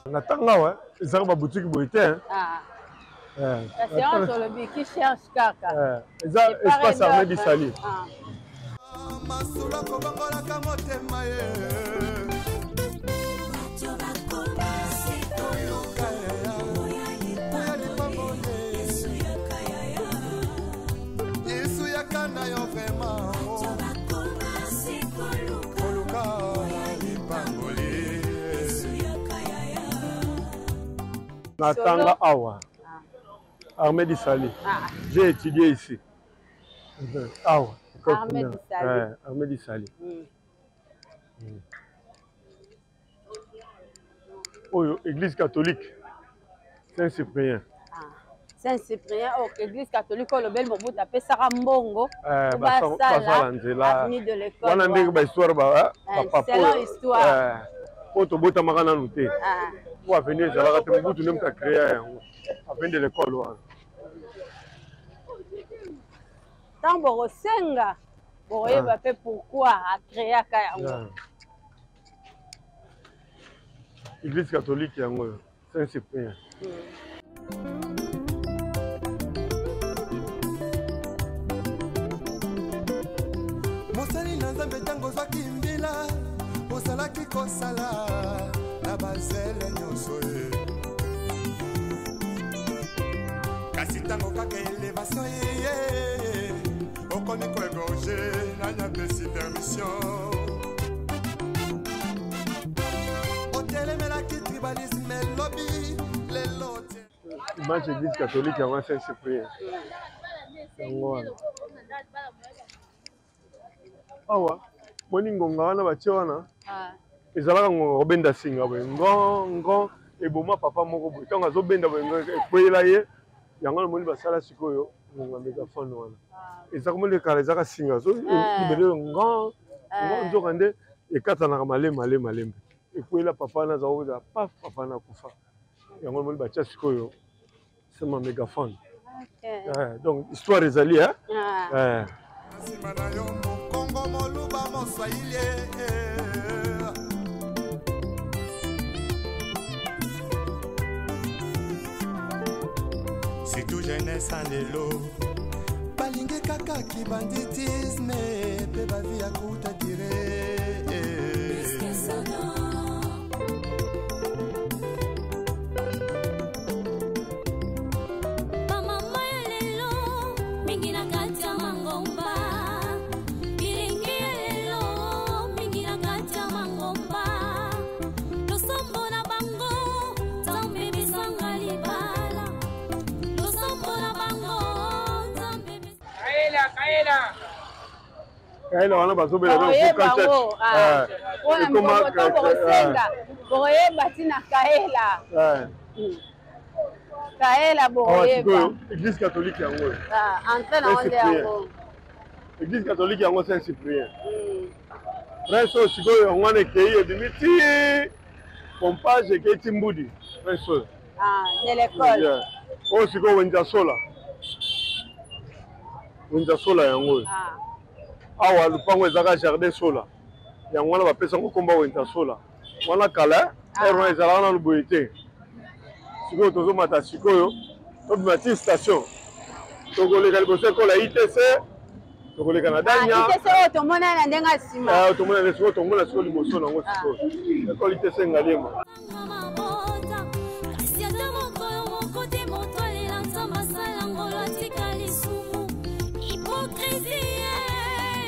Speaker 3: Na ntango awa ezalaka babutiki boye te. Eza espace armée d'Isali.
Speaker 6: Masolo kobongolaka motema ye. Yesu yaka na yo vraiment koluka lipamboli.
Speaker 3: Natanga awa armée d'Isali. J'ai étudié ici. Awa
Speaker 2: Armée d'Isali.
Speaker 3: Armée d'Isali. Oyo église catholique Saint-Cyprien.
Speaker 2: Saint-Cyprien, oh, église catholique oyo lobeli Mobutu apesaka mbongo
Speaker 3: basala nzela
Speaker 2: avenue de l'école.
Speaker 3: Wana ndenge bahistoire bapapa
Speaker 2: Selon histoire.
Speaker 3: Oyo tobotamaka nanu te, po avenue ezalaka te, Mobutu nde moto acréa yango, avenue de l'école wana.
Speaker 2: Ntango bokosenga bokoyeba mpe pourquoi acréaka yango.
Speaker 3: Église catholique yango oyo Saint-Cyprien.
Speaker 6: Mosali na Nzambe, ntango ozwaki mbila ozalaki kosala na bazele nyonso ye, kasi ntango kaka elevation ye okomi koegorge, nani apesi permission? Otelemelaki tribalisme elobi lelo te.
Speaker 3: Image église catholique yango Saint-Cyprien yango wana. Awa moni ngonga wana batie wana, ezalaka ngonga kobenda singa boye ngongo eboma papa moko boye, ntango azobenda boye ekweyela ye. Yango namoni basala sikoyo ngonga mégaphone wana, eza komoni kala ezaka singa so libele ngo ngo, nzoka nde ekatanaka malembe malembe malembe, ekweyela papa wana, aza kozala paf, papa wana akufa. Yango namoni batia sikoyo sema mégaphone. Donc histoire ezali.
Speaker 6: Nsima na yo mokongo, moluba, moswahili. Surtout jeunesse ya lelo balingi kaka kibanditisme mpe bavi ya kuta dire.
Speaker 4: Bamama ya lelo mingi na kati ya mangomba, bilenge ya lelo mingi na kati ya mangomba, losambo na bango Nzambe besanga libala, losambo na bango Nzambe.
Speaker 10: Kaela, kaela.
Speaker 3: Kaela wana bazobela
Speaker 2: Bokoyeba yango, ah. Mpona mokoko bokosenga, bokoyeba ntina kaela. Kaela bokoyeba.
Speaker 3: Église catholique yango oyo.
Speaker 2: Ah, entrée na ngo nde yango.
Speaker 3: Église catholique yango Saint Cyprien. Prince oyo sikoyo yango wana ekei ebimi ti pompage, ekei ti Mbudi, prince oyo.
Speaker 2: Ah, de l'école.
Speaker 3: Yeah. Oyo sikoyo Wenza Sola. Wenza Sola yango oyo. Awa lupango ezalaka jardin Sola. Yango wana bapesa yango komba Wenza Sola. Wana kala, heure wana ezalaka nanu boye te. Sikoyo tozomata sikoyo, tobima ti station. Tokoleka liboso ekola ITC, tokoleka na Dania.
Speaker 2: Ah, ITC oyo tomona na ndenge ya nsima.
Speaker 3: Ah, tomona na sikoyo, tomona sikoyo liboso nango sikoyo. Ekole ITC Ngaliema.
Speaker 4: Kasi ata mokolo moko te moto alela Nzambe asala ngolo atika lisumu hypocrisie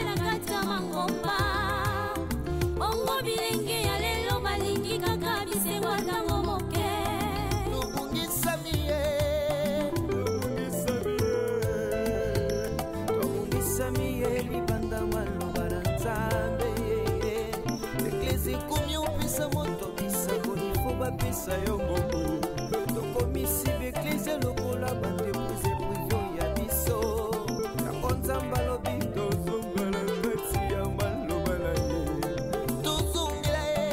Speaker 4: na kati ya mangomba. Bongo bilenge ya lelo balingi kaka bisengo ntango moke.
Speaker 1: Tobungisami ye, tobungisami ye libanda maloba na Nzambe. Eglise ekomi opesa moto bisango, ifo bapesa yo mbongo. Tokomisi baeglise lokola baentreprise prive ya biso. Yango Nzambe alobi tozonga na kati ya maloba na ye, tozongela ye,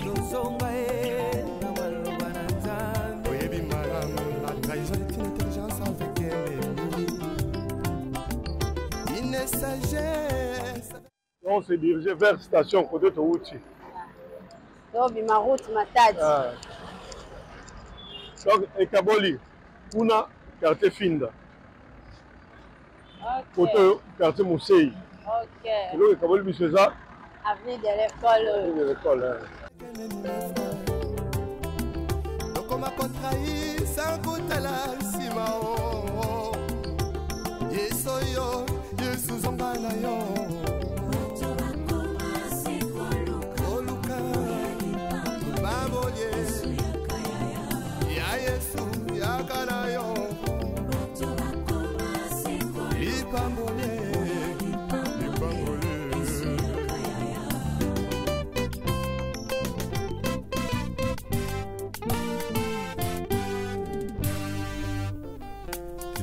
Speaker 1: tozonga ye na maloba na Nzambe.
Speaker 6: Oyebi malamu, la trahison est une intelligence avec ennemi, une sagesse.
Speaker 3: On se dirigeait vers station côté Touti.
Speaker 2: Tobima route Matadi.
Speaker 3: Ah. Donc ekaboli kuna quartier Finda. Côté quartier Musei. Eloko ekaboli biso eza
Speaker 2: avenue de l'école.
Speaker 3: Avenue de l'école. Hein.
Speaker 6: Tokoma kotrahi sans kotala nsima o Yesu yo, Yesu zonga na yo. Koluka babolie ya Yesu yaka na yo lipambolie, lipambolie.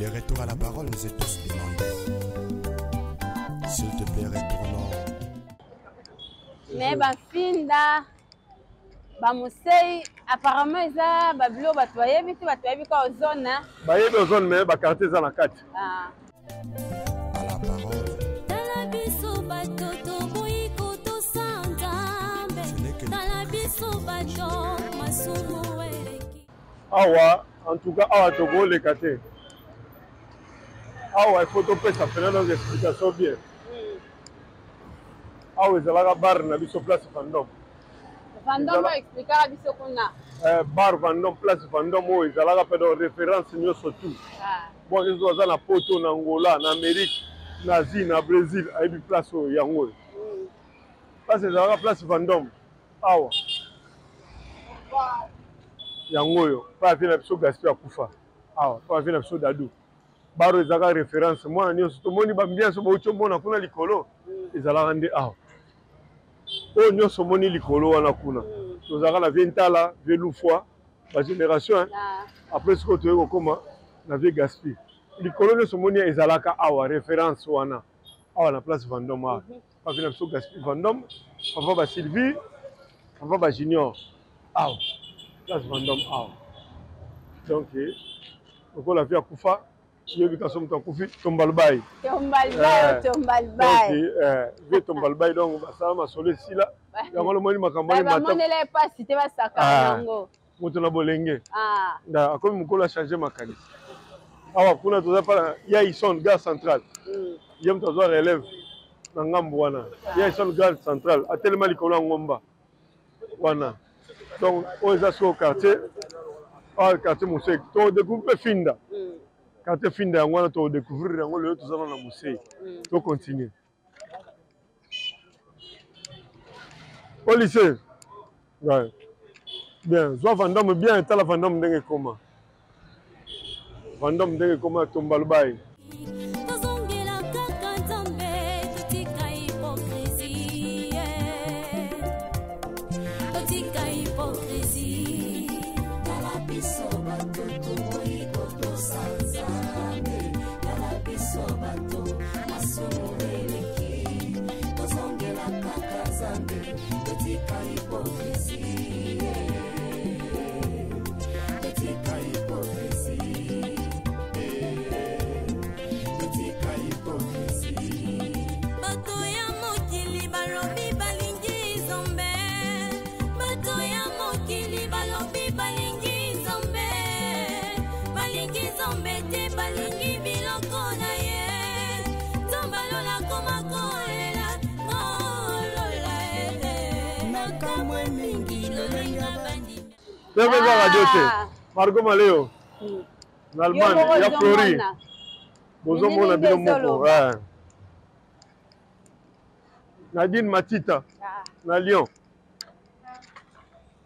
Speaker 6: Le retour à la parole nous est tous demandé. S'il te plaît, retournons.
Speaker 2: Mais bafinda bamusei apparemment eza babilo bato bayebi te, bato bayebi ka ozone, hein?
Speaker 3: Bayebi ozone, mais baquartier eza na kati.
Speaker 2: Ah.
Speaker 6: À la parole.
Speaker 4: Tala biso bato toboyi kotosa Nzambe, tala biso bato masumu eleki.
Speaker 3: Awa en tout cas awa tokoleka te. Awa il faut topesa pena donc explication bien. Awa ezalaka bar na biso place Vendôme.
Speaker 2: Vendôme oyo explikaka biso kuna.
Speaker 3: Bar Vendôme, place Vendôme oyo ezalaka mpe donc référence nyonso tout. Bon, ezo aza na Poto, na Angola, na Amérique, na Asie, na Brésil, ayebi place oyo yango oyo. Place ezalaka place Vendôme awa. Yango oyo, pa avi na biso Gaspé akufa. Awa, pa avi na biso Dadou. Baro ezalaka référence, mwana nyonso tomoni ba ambiance bauti omona kuna likolo ezalaka nde awa. Oyo nyonso omoni likolo wana kuna. Tozalaka na vie Ntala, vie Lufwa, ba génération, hein. Après sikoyo toyei kokóma na vie Gaspi. Likolo nyonso omoni ezalaka awa référence wana. Awa na place Vendôme awa. Papa na biso Gaspi Vendôme, papa ba Sylvie, papa ba Junior. Awa place Vendôme awa. Donc lokola vie akufa, yebi kaso moto akufi tombalbai.
Speaker 2: Tombalbai, tombalbai.
Speaker 3: Donc vie tombalbai, donc basala masolo esila. Yango lomoni makambo
Speaker 2: wana. Bamonela epasi te, basaka yango.
Speaker 3: Moto na bolenge.
Speaker 2: Ah.
Speaker 3: Nda akomi mokolo a changer makanisi. Awa kuna toza pa ya Ison gare centrale. Ye moto azwa relève na ngambo wana. Ya Ison gare centrale atelema likolo ya ngomba wana. Donc oyo eza sikoyo quartier awa quartier Moseki. To découvrir mpe Finda. Quartier Finda yango wana to découvrir yango lelo toza na Moseki. To continuer. Policier. Ouais. Bien, zwa Vandome bien, tala Vandome ndenge ekoma. Vandome ndenge ekoma Tombalubai.
Speaker 4: Tozongela kaka Nzambe, totika hypocrisie. Totika hypocrisie. Tala biso bato toboyi kotosa Nzambe. Tala biso bato masumu eleki. Tozongela kaka Nzambe, totika hypocrisie. Totika hypocrisie. Totika hypocrisie. Bato ya mokili balobi balingi Nzambe. Bato ya mokili balobi balingi Nzambe. Balingi Nzambe te, balingi biloko na ye. Nzambe alola koma kolela, ngolola eh. Nakamwe mingi lolenge bandi.
Speaker 3: Pepe eza radio te. Margot Maleo. Na Allemagne,
Speaker 2: Yo moko
Speaker 3: ya Fleury.
Speaker 2: ozomona.
Speaker 3: Bozomona bino
Speaker 2: Mingi
Speaker 3: moko.
Speaker 2: ezoloba.
Speaker 3: Eh. Nadine Matita na Lyon.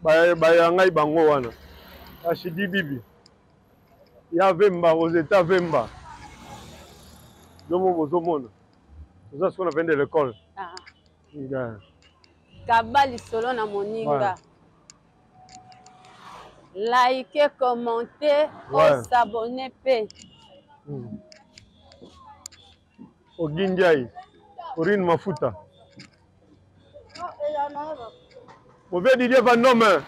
Speaker 3: Baya ngai bango wana. Rachidi Bibi. Ya Vemba, Rosetta Vemba. Domo bozomona. Toza sikoyo na vende l'école.
Speaker 2: Ah.
Speaker 3: Yeah.
Speaker 2: Kaba lisolo na moninga. Like, commenter,
Speaker 3: Ouais.
Speaker 2: s'abonner pe.
Speaker 3: Ogindiai, Orine Mafuta. Mauvais Didier Van Nomme.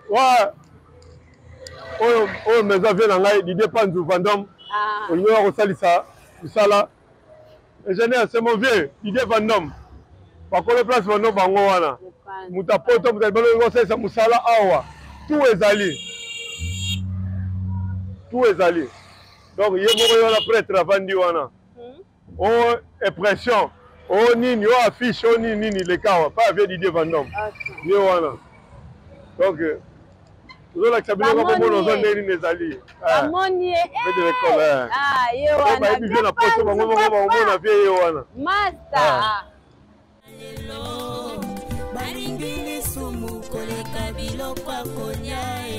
Speaker 3: Ouais. Oyo oyo meza vie na ngai Didier Panzu Van Damme.
Speaker 2: Ah.
Speaker 3: Olingi oya kosalisa misala. Ingénieur, c'est mon vieux Didier Van Damme. Bakolo place Van Damme bango wana. Moto ya poto, moto ya libanda olingi osalisa mosala awa. Tout ezali. Tout ezali. Donc ye moko ye wana prêtre avandi wana. O impression, o nini, o affiche, o nini nini leka awa. Pa vieux Didier Van Damme. Ye wana. Donc tozolakisa bino kaka bomona oza ndenge nini ezali.
Speaker 2: Bamoni ye.
Speaker 3: Vieux de l'école. Eh.
Speaker 2: Ah, ye wana.
Speaker 3: Bayebi vieux na poto bango moko bakomona vieux ye wana.
Speaker 2: Master.
Speaker 7: Balingi lisumu koleka biloko ya kolia e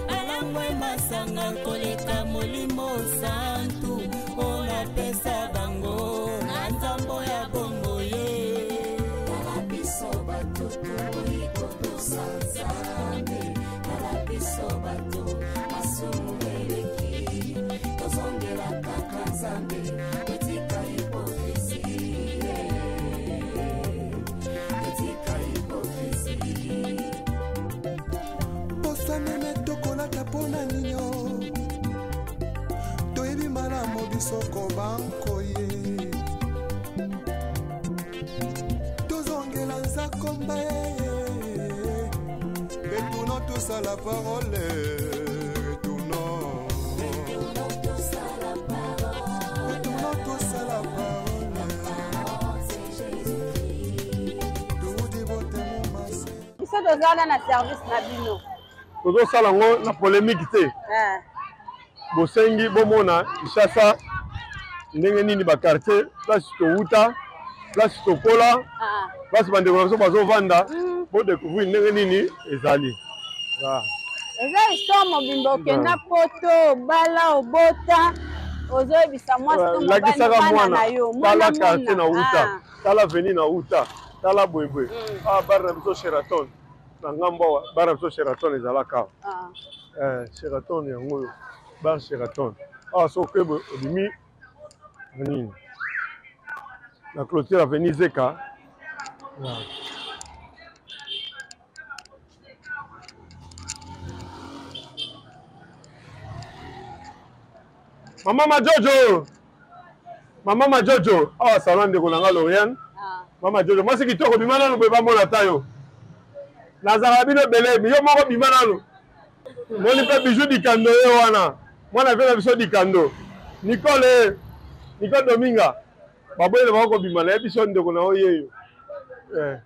Speaker 7: balangwe masanga koleka molimo santu oyo napesa bango na nzambo ya bombo ye. Tala biso bato toboyi kotosa Nzambe. Tala biso bato masumu eleki. Tozongela kaka Nzambe, totika hypocrisie. Totika hypocrisie.
Speaker 6: Poso meme tokolata mpona ninyo, toyebi malamu biso kobankoye. Tozongela nzakomba ye. Retournons tous à la parole. Retournons.
Speaker 7: Retournons tous à la parole.
Speaker 6: Retournons tous à la parole.
Speaker 7: C'est Jésus-Christ.
Speaker 6: Toudi botemo mase.
Speaker 2: Biso toza wana na service na bino.
Speaker 3: Tozosala yango na polémique te.
Speaker 2: Ah.
Speaker 3: Bosengi bomona Kinshasa ndenge nini ba quartier, place towuta, place tokola,
Speaker 2: Ah.
Speaker 3: place bandeko na biso bazovanda, bo découvrir ndenge nini ezali. Ah.
Speaker 2: Eza histoire mobimba okenda poto, obala, obota, ozoyebisa mwasi to mobali
Speaker 3: Lakisaka
Speaker 2: bana
Speaker 3: mwana,
Speaker 2: na yo.
Speaker 3: tala
Speaker 2: Mwana
Speaker 3: quartier na
Speaker 2: mona.
Speaker 3: wuta,
Speaker 2: Ah.
Speaker 3: tala avenue na wuta, tala boyeboye. Ah, bar na biso Sheraton, na ngambo awa, bar na biso Sheraton ezalaka awa.
Speaker 2: Ah.
Speaker 3: Sheraton yango oyo, bar Sheraton. Awa soki okoyeba obimi na nini? Na clôture avenue Zeka. Ah. Mama Majojo, Mama Majojo, awa salon ndeko na nga Lauriane.
Speaker 2: Ah.
Speaker 3: Mama Jojo, mwasi kitoko bima nanu boye bamona ta yo. Nazalaka bino ebele, yo moko bima nanu. Moni mpe bijou dikando ye wana. Mwana vie na biso dikando. Nicole eh, Nicole Dominga. Baboyi na bango kobima, nayebi biso ndeko na yo yeyo. Eh,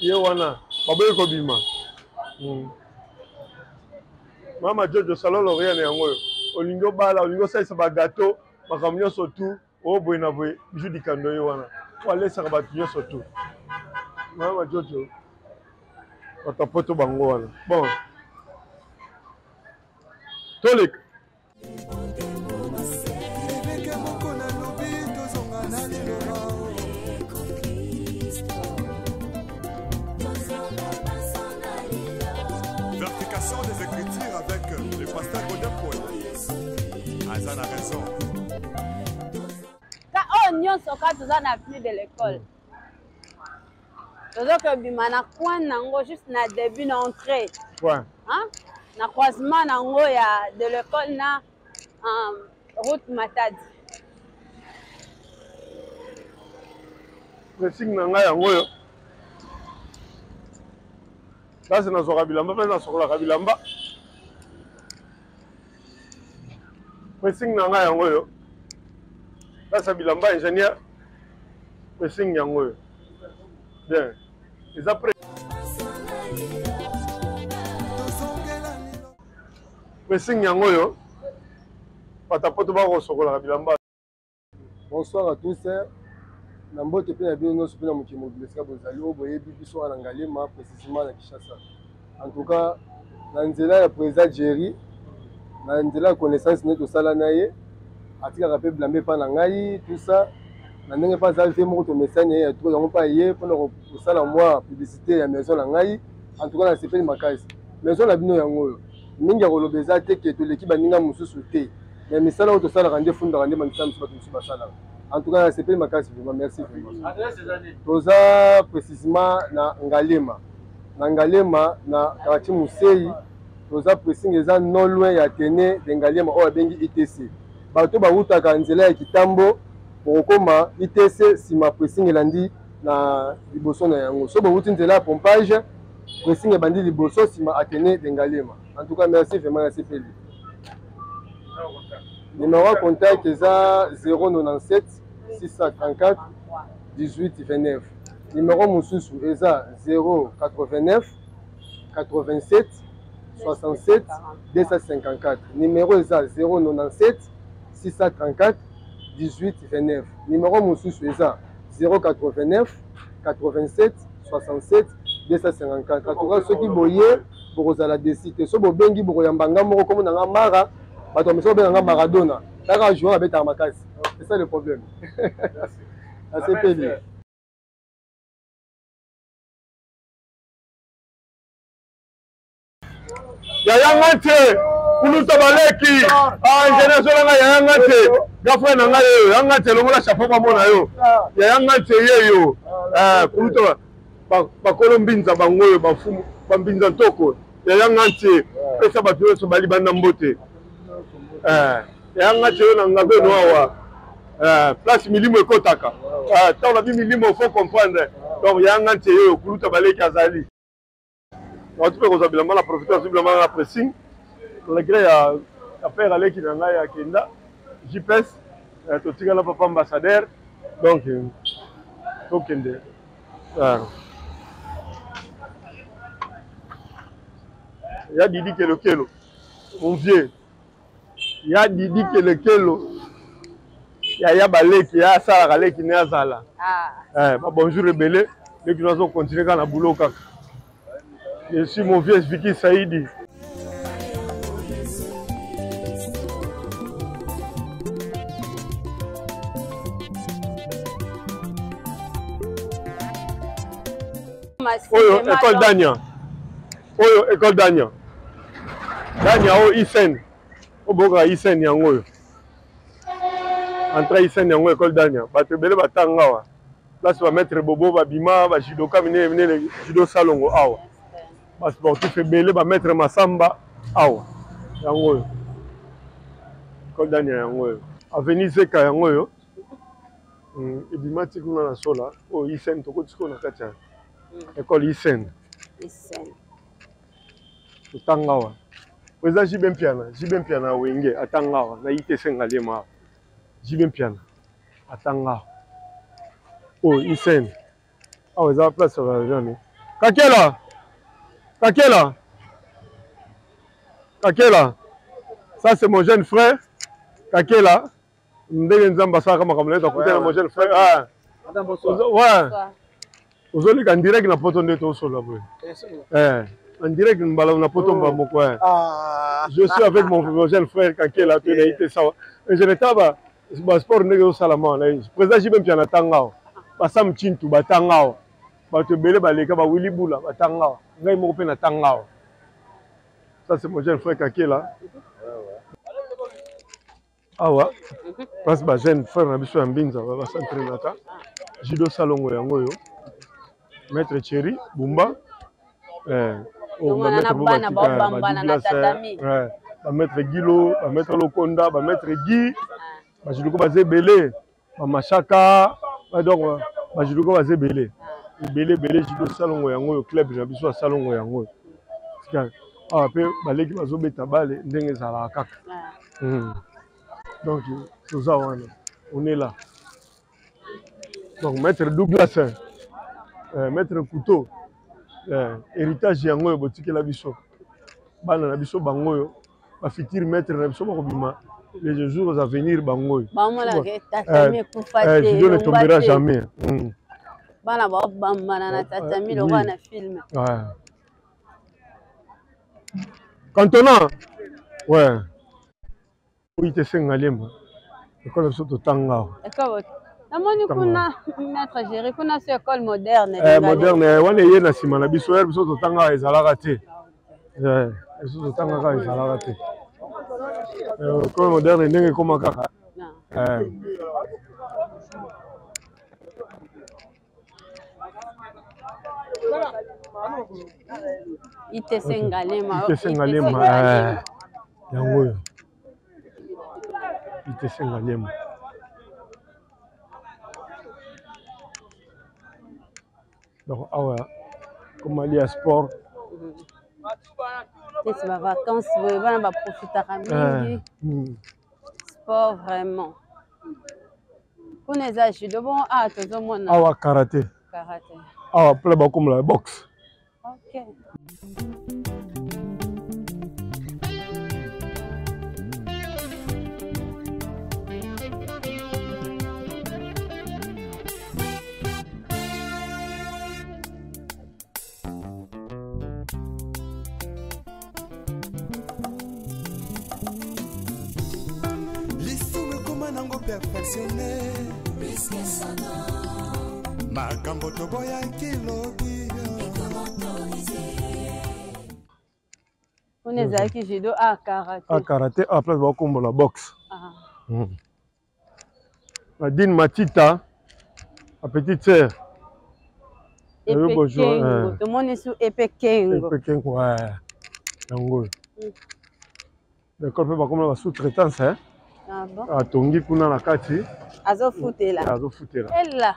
Speaker 3: ye wana baboyi kobima. Mama Jojo salon Loriane yango oyo. Olingi obala, olingi osalisa ba gâteau, makambo nyonso tout. Oyo boye na boye, bijou dikando ye wana. Oyo alesaka bato nyonso tout. Mama Jojo bato ya poto bango wana. Bon. Toleka.
Speaker 6: Ebeke moko nalobi tozonga na liloba.
Speaker 11: Vérification des Écritures avec le pasteur Godin Paul. Aza na raison.
Speaker 2: Ka oyo nyonso ka toza na avenue de l'école. Tozokobima na coin nango juste na début na entrée.
Speaker 3: Ouais.
Speaker 2: Hein? Na croisement nango ya de l'école na route Matadi.
Speaker 3: Pressing na ngai yango oyo. Place nazwaka bilamba mpe nasokolaka bilamba. Pressing na ngai yango oyo. Place ya bilamba ingénieur. Pressing yango oyo. Bien. Eza prêt. Pressing yango oyo. Patapoto bakosokolaka bilamba.
Speaker 12: Bonsoir à tous. Na mbote pe na bino nyonso pe na mokili mobimba esika bozali oyo boyebi biso wana na Ngaliema précisément na Kinshasa. En tout cas, na nzela ya président Jerry, na nzela ya connaissance nde tosala na ye, atikaka pe bilamba epa na ngai tout ça na ndenge mpe aza vie moko tomesani ye ya trop yango mpe aye mpona kosala mwa publicité ya maison na ngai. En tout cas, nasepeli makasi. Maison na bino yango oyo mingi ya koloba eza te ke toleki baninga mosusu te, mais misala oyo tosalaka nde efundaka nde bamisala mosusu bato mosusu basalaka. En tout cas, nasepeli makasi vraiment, merci vraiment. Toza précisément na Ngaliema, na Ngaliema na quartier Musei. Toza pressing eza non loin ya Athénée de Ngaliema oyo abengi ITC. Bato bawutaka nzela ya Kitambo bokokoma ITC, nsima pressing elandi na liboso na yango. So bowuti nzela ya pompage, pressing ebandi liboso, nsima Athénée de Ngaliema. En tout cas, merci vraiment, nasepeli. Numéro ya contact eza 097 634 18 29. Numéro mosusu eza 089 87 67 254. Numéro eza 097 634 18 29. Numéro mosusu eza 089 87 67 254. En tout cas, soki boye bokozala desi te. So bobengi bokoyamba nga moko komona nga Mara, bato ya mosusu babenga nga Maradona. Kaka joueur abetaka makasi. C'est ça le problème. Nasepeli.
Speaker 3: Yaya nga te kuluta baleki. Ah, ingénieur zolanga yaya nga te. Grand frère na ngai oyo, yaya nga te longola chapeau bamona yo. Yaya nga te yeyo. Ah, kuluta bakolo mbinza bango oyo bafumu bambinza ntoko. Yaya nga te pesa bato nyonso balibanda mbote. Yaya nga te oyo na ngabeno awa. Place milimo ekotaka. Ntango na bi milimo faut comprendre. Donc yaya nga te yeyo kuluta baleki azali. Bato mpe kozwa bilamba na profite, azwi bilamba na pressing. Malgré ya père aleki na ngai akenda JPS, totikala papa ambassadeur. Donc tokende. Ya Didi Kelokelo, mon vieux. Ya Didi Kelokelo. Ya ya baleki, ya asalaka leki ne azala. Ba bonjour ebele, leki nazo continuer kaka na boulot kaka. Je suis mon vieux Vicky Saidi. Oyo école Dania. Oyo école Dania. Dania oyo ISN. Oboka ISN yango oyo. Entrée ISN yango école Dania. Bato ebele batanga awa. Place ba maître Bobo ba bima ba judoka minene minene judo salongo awa. Ba sportif ebele ba maître Masamba awa. Yango oyo. École Dania yango oyo. Avenue Zeka yango oyo. Ebima ti kuna na sola. Oyo ISN tokoti sikoyo na kati ya école ISN.
Speaker 2: Isene.
Speaker 3: Totanga awa. Eza JB Mpiana, JB Mpiana Wenge atanga awa na ITC Ngaliema awa. JB Mpiana atanga awa. Oyo Isene. Awa eza place ya ba nani. Kakela! Kakela! Kakela! Ça c'est mon jeune frère. Kakela. Ndenge Nzambe asalaka makambo na ye tokutana mon jeune frère. Ah.
Speaker 13: Madame, bonsoir.
Speaker 3: Ouais. Ozoleka en direct na poto nde tosolola boye. Eh, en direct mbala na poto mbala moko. Eh.
Speaker 13: Ah.
Speaker 3: Je suis avec mon jeune frère Kakela to na ite sawa. Je ne taba ba sport ndenge osalama wana. Président JB Mpiana tanga awa. Ba Sam Tshintu batanga awa. Bato ebele baleka ba Willy Bula batanga awa. Ngai moko mpe natanga awa. Ça c'est mon jeune frère Kakela. Awa place ba jeune frère na biso ya Mbinza ba s'entraînaka. Judo Salongo yango oyo. Maître Thierry Bumba. Eh, oyo ba maître
Speaker 2: bana ba bambana na tatami.
Speaker 3: Eh, ba maître Gilo, ba maître Lokonda, ba maître Guy. Ba judoka baza ebele, ba Mashaka, ba donc ba judoka baza ebele. Ebele ebele judo Salongo yango oyo club na biso ya Salongo yango oyo. Sika awa pe baleki bazobeta bale ndenge ezalaka kaka. Donc toza wana, on est là. Donc maître Douglas, maître Couteau, héritage yango oyo botikela biso. Bana na biso bango oyo, ba futur maître na biso bakobima les jours à venir bango oyo.
Speaker 2: Bamonaka tatami ekufa te,
Speaker 3: judo ne tombera jamais.
Speaker 2: Bana babambana na tatami lokola na film.
Speaker 3: Ouais. Cantona. Ouais. Oui, te senga lemba. École biso totanga awa.
Speaker 2: École namoni kuna maître Géry kuna so école moderne.
Speaker 3: Eh, moderne wana eye na nsima na biso, biso totanga awa ezalaka te. Eh, biso totanga kaka ezalaka te. École moderne ndenge ekoma kaka. Eh.
Speaker 2: ITC Ngaliema.
Speaker 3: ITC Ngaliema, yango oyo. ITC Ngaliema. Donc awa comme ali ya sport.
Speaker 2: Neti ba vacances boye bana ba profitaka mingi. Sport vraiment. Kuna eza judo bon ah tozomona.
Speaker 3: Awa karaté.
Speaker 2: Karaté.
Speaker 3: Awa pla bakomola boxe.
Speaker 2: OK.
Speaker 6: Lisumu ekoma nango perfectionne makambo toboyaki lobi.
Speaker 2: Kuna ezalaki judo a karaté.
Speaker 3: A karaté a place bakombola boxe.
Speaker 2: Ah.
Speaker 3: Nadine Matita, ma petite sœur.
Speaker 2: Epe Kengo, tomoni su Epe Kengo.
Speaker 3: Epe Kengo, ouais. Yango. D'accord, mpe bakomona ba sous-traitance, hein.
Speaker 2: Ah bon?
Speaker 3: Atongi kuna na kati.
Speaker 2: Azofutela.
Speaker 3: Azofutela.
Speaker 2: Ella.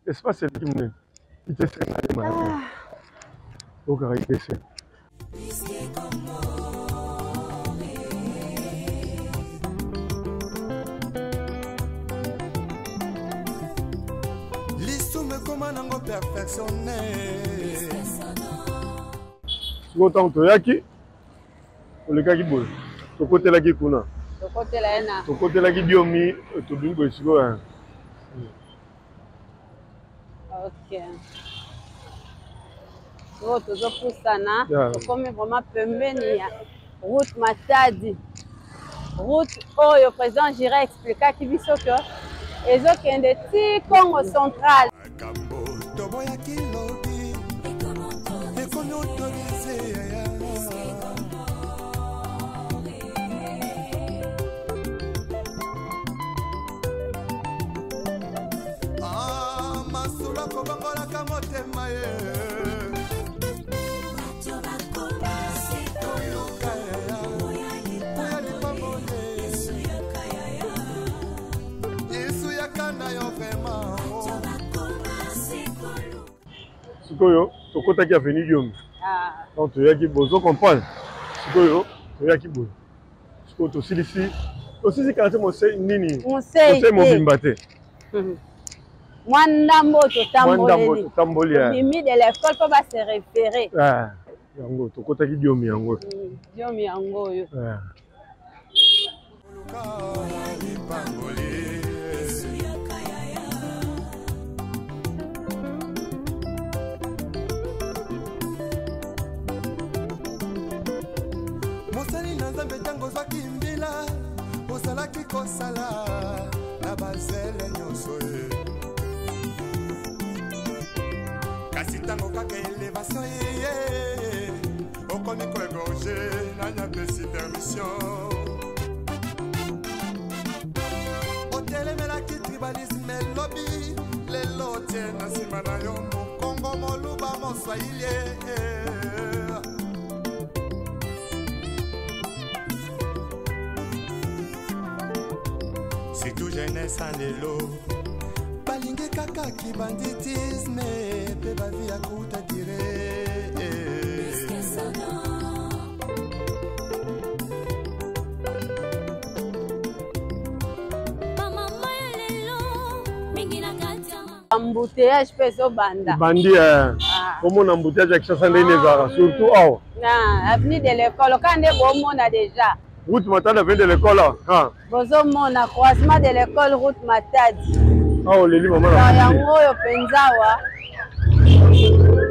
Speaker 3: Espace eleki monene. ITC Ngaliema yango. Okaka ITC.
Speaker 6: Lisumu ekoma nango perfectionne.
Speaker 3: Sikoyo ntango toyaki tolekaki boye, tokotelaki kuna, tokotelaki diomi, tobimi boye sikoyo.
Speaker 2: Ok. Sikoyo tozopusana, tokomi vraiment pembeni ya route Matadi. Route oyo président Jira explikaki biso ke ezokende ti Congo central.
Speaker 6: Makambo toboyaki lobi ekomi autorise. Ah, masolo akobongolaka motema ye. Koluka ya lipamboli. Yesu yaka na yo vraiment.
Speaker 3: Sikoyo Tokotaki avenue Diomi. Donc toyaki bozo comprendre. Sikoyo toyaki boye. Sikoyo tosilisi tosilisi quartier Mosei nini?
Speaker 2: Mosei
Speaker 3: mobimba te.
Speaker 2: Mwa ndambo
Speaker 3: totamboleli. Totamboli.
Speaker 2: Tobimi de l'école mpo ba se référer.
Speaker 3: Ah, yango tokotaki Diomi yango.
Speaker 2: Diomi yango oyo.
Speaker 3: Ah.
Speaker 6: Mosali na Nzambe, ntango ozwaki mbila, ozalaki kosala na bazele nyonso ye, kasi ntango kaka elevation eye, okomi koegorge. Nani apesi permission? Otelemelaki tribalisme elobi, lelo otie na nsima na yo Mokongo, Moluba, Moswahili. Surtout jeunesse ya lelo balingi kaka kibanditisme mpe bavi ya kuta dire.
Speaker 4: Bamama ya lelo mingi na kati ya
Speaker 2: Embouteillage mpe ezobanda.
Speaker 3: Ebandi, omona embouteillage ya Kinshasa ndenge ezalaka, surtout awa.
Speaker 2: Na avenue de l'école kaka nde bomona déjà.
Speaker 3: Route Matadi, avenue de l'école, ah.
Speaker 2: Bozomona croisement de l'école, route Matadi.
Speaker 3: Awa oleli mama.
Speaker 2: Na yango oyo mpenza awa,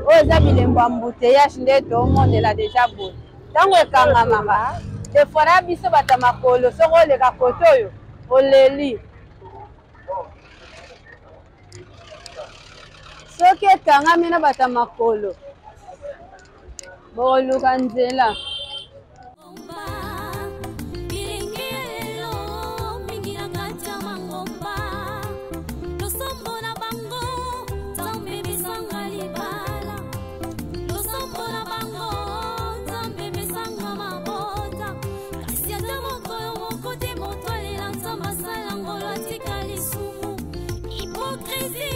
Speaker 2: oyo eza bilembo ya embouteillage nde tomonela déjà boye. Ntango ekangamaka, des fois na biso bato ya makolo, soki oleka kote oyo, oleli. Soki ekangami na bato ya makolo, bokoluka nzela.
Speaker 4: Bilenge ya lelo mingi na kati ya mangomba, losambo na bango Nzambe pesanga libala, losambo na bango Nzambe pesanga mabota, kasi ata mokolo moko te moto alela Nzambe asala ngolo atika lisumu. Hypocrisie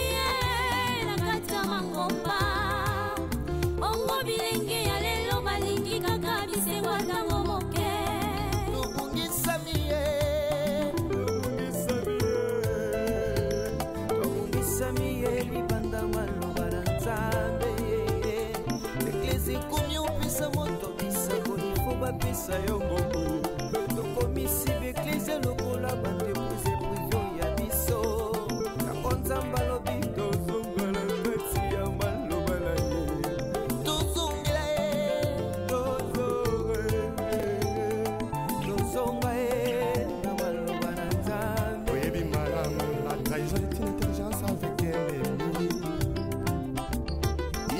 Speaker 4: na kati ya mangomba. Bongo bilenge ya lelo balingi kaka bisengo ntango moke.
Speaker 1: Tobungisami ye, tobungisami ye libanda maloba na Nzambe. Eglise ekomi opesa moto bisango, ifo bapesa yo mbongo. Tokomisi baeglise lokola baentreprise prive ya biso. Yango Nzambe alobi tozonga na kati ya maloba na ye, tozongela ye, tozonga ye na maloba na Nzambe.
Speaker 6: Oyebi malamu, la trahison est une intelligence avec un ennemi,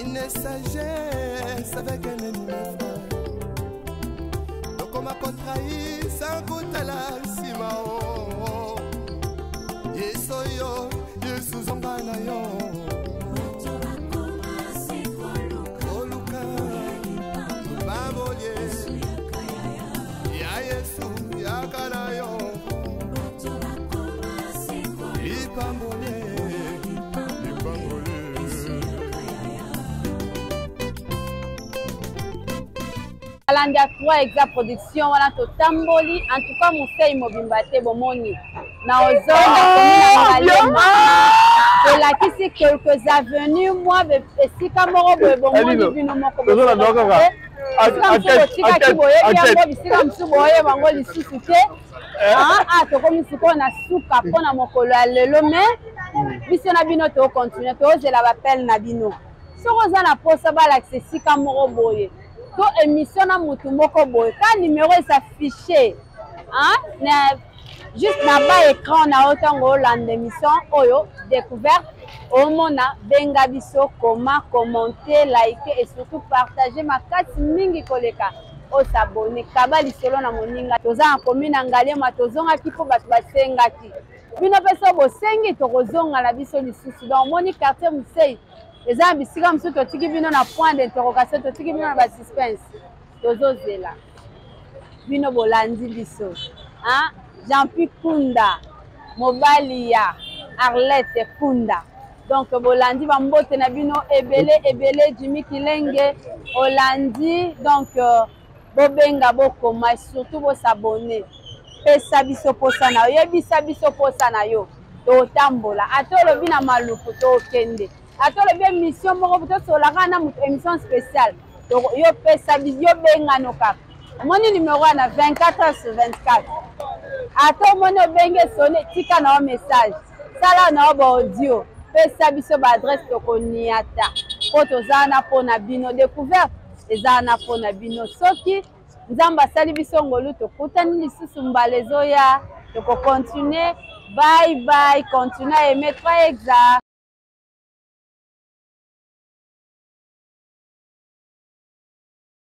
Speaker 6: une sagesse avec un ennemi, mes frères. Tokoma kotrahir sans kotala nsima o. Yesu oyo, Yesu, zonga na yo. Koluka babolie ya Yesu, yaka na yo lipambolie, lipambolie.
Speaker 2: Alandi ya 3 Exa Production wana, totamboli en tout cas mosei mobimba te. Bomoni na ozone, komi na Ngaliema, tolakisi quelques avenues, mwa esika moko boye. Bomoni bino moko, bisika mosusu botikaki, boyebi yango, bisika mosusu boyeba yango lisusu te. Ah, tokomi sikoyo na suka mpona mokolo ya lelo, mais biso na bino tokontinue, tozela bapele na bino. Soki oza na mposa balakisa esika moko boye to émission na motu moko boye, ka numéro es'affiche na juste na ba écran na yo ntango olanda émission oyo découverte, omona, benga biso, koma, commenter, like et surtout partager makasi mingi koleka. Osabone, kaba lisolo na moninga. Toza na komi na Ngaliema, tozongaki mpo bato basengaki. Bino mpe so bosengi, tokozonga na biso lisusu. Donc omoni quartier Mosei eza na bisika mosusu totiki bino na point d'interrogation, totiki bino na basuspense, tozozela bino. Bolandi biso, Jean-Pi Kunda, mobali ya Arlette Kunda. Donc bolandi bambote na bino ebele ebele, Jimmy Kilenge olandi. Donc bobenga, bokoma, surtout bosabone. Pesa biso posa na yo, yebisa biso posa na yo, totambola. Ata olobi na Maluku, tokende. Ata olobi émission moko tosolaka na moto, émission spéciale, yo pesa biso, yo bengano kaka. Omoni numéro wana 24 heures sur 24. Ata omoni obenge sonne, tika na yo message, sala na yo baaudio, pesa biso baadresse, tokoniata mpo toza wana mpo na bino. Découverte eza wana mpo na bino. Soki Nzambe asali biso ngolu, tokutani lisusu mbala ezoya, tokocontinue. Bye bye, continue à aimer 3 Exa.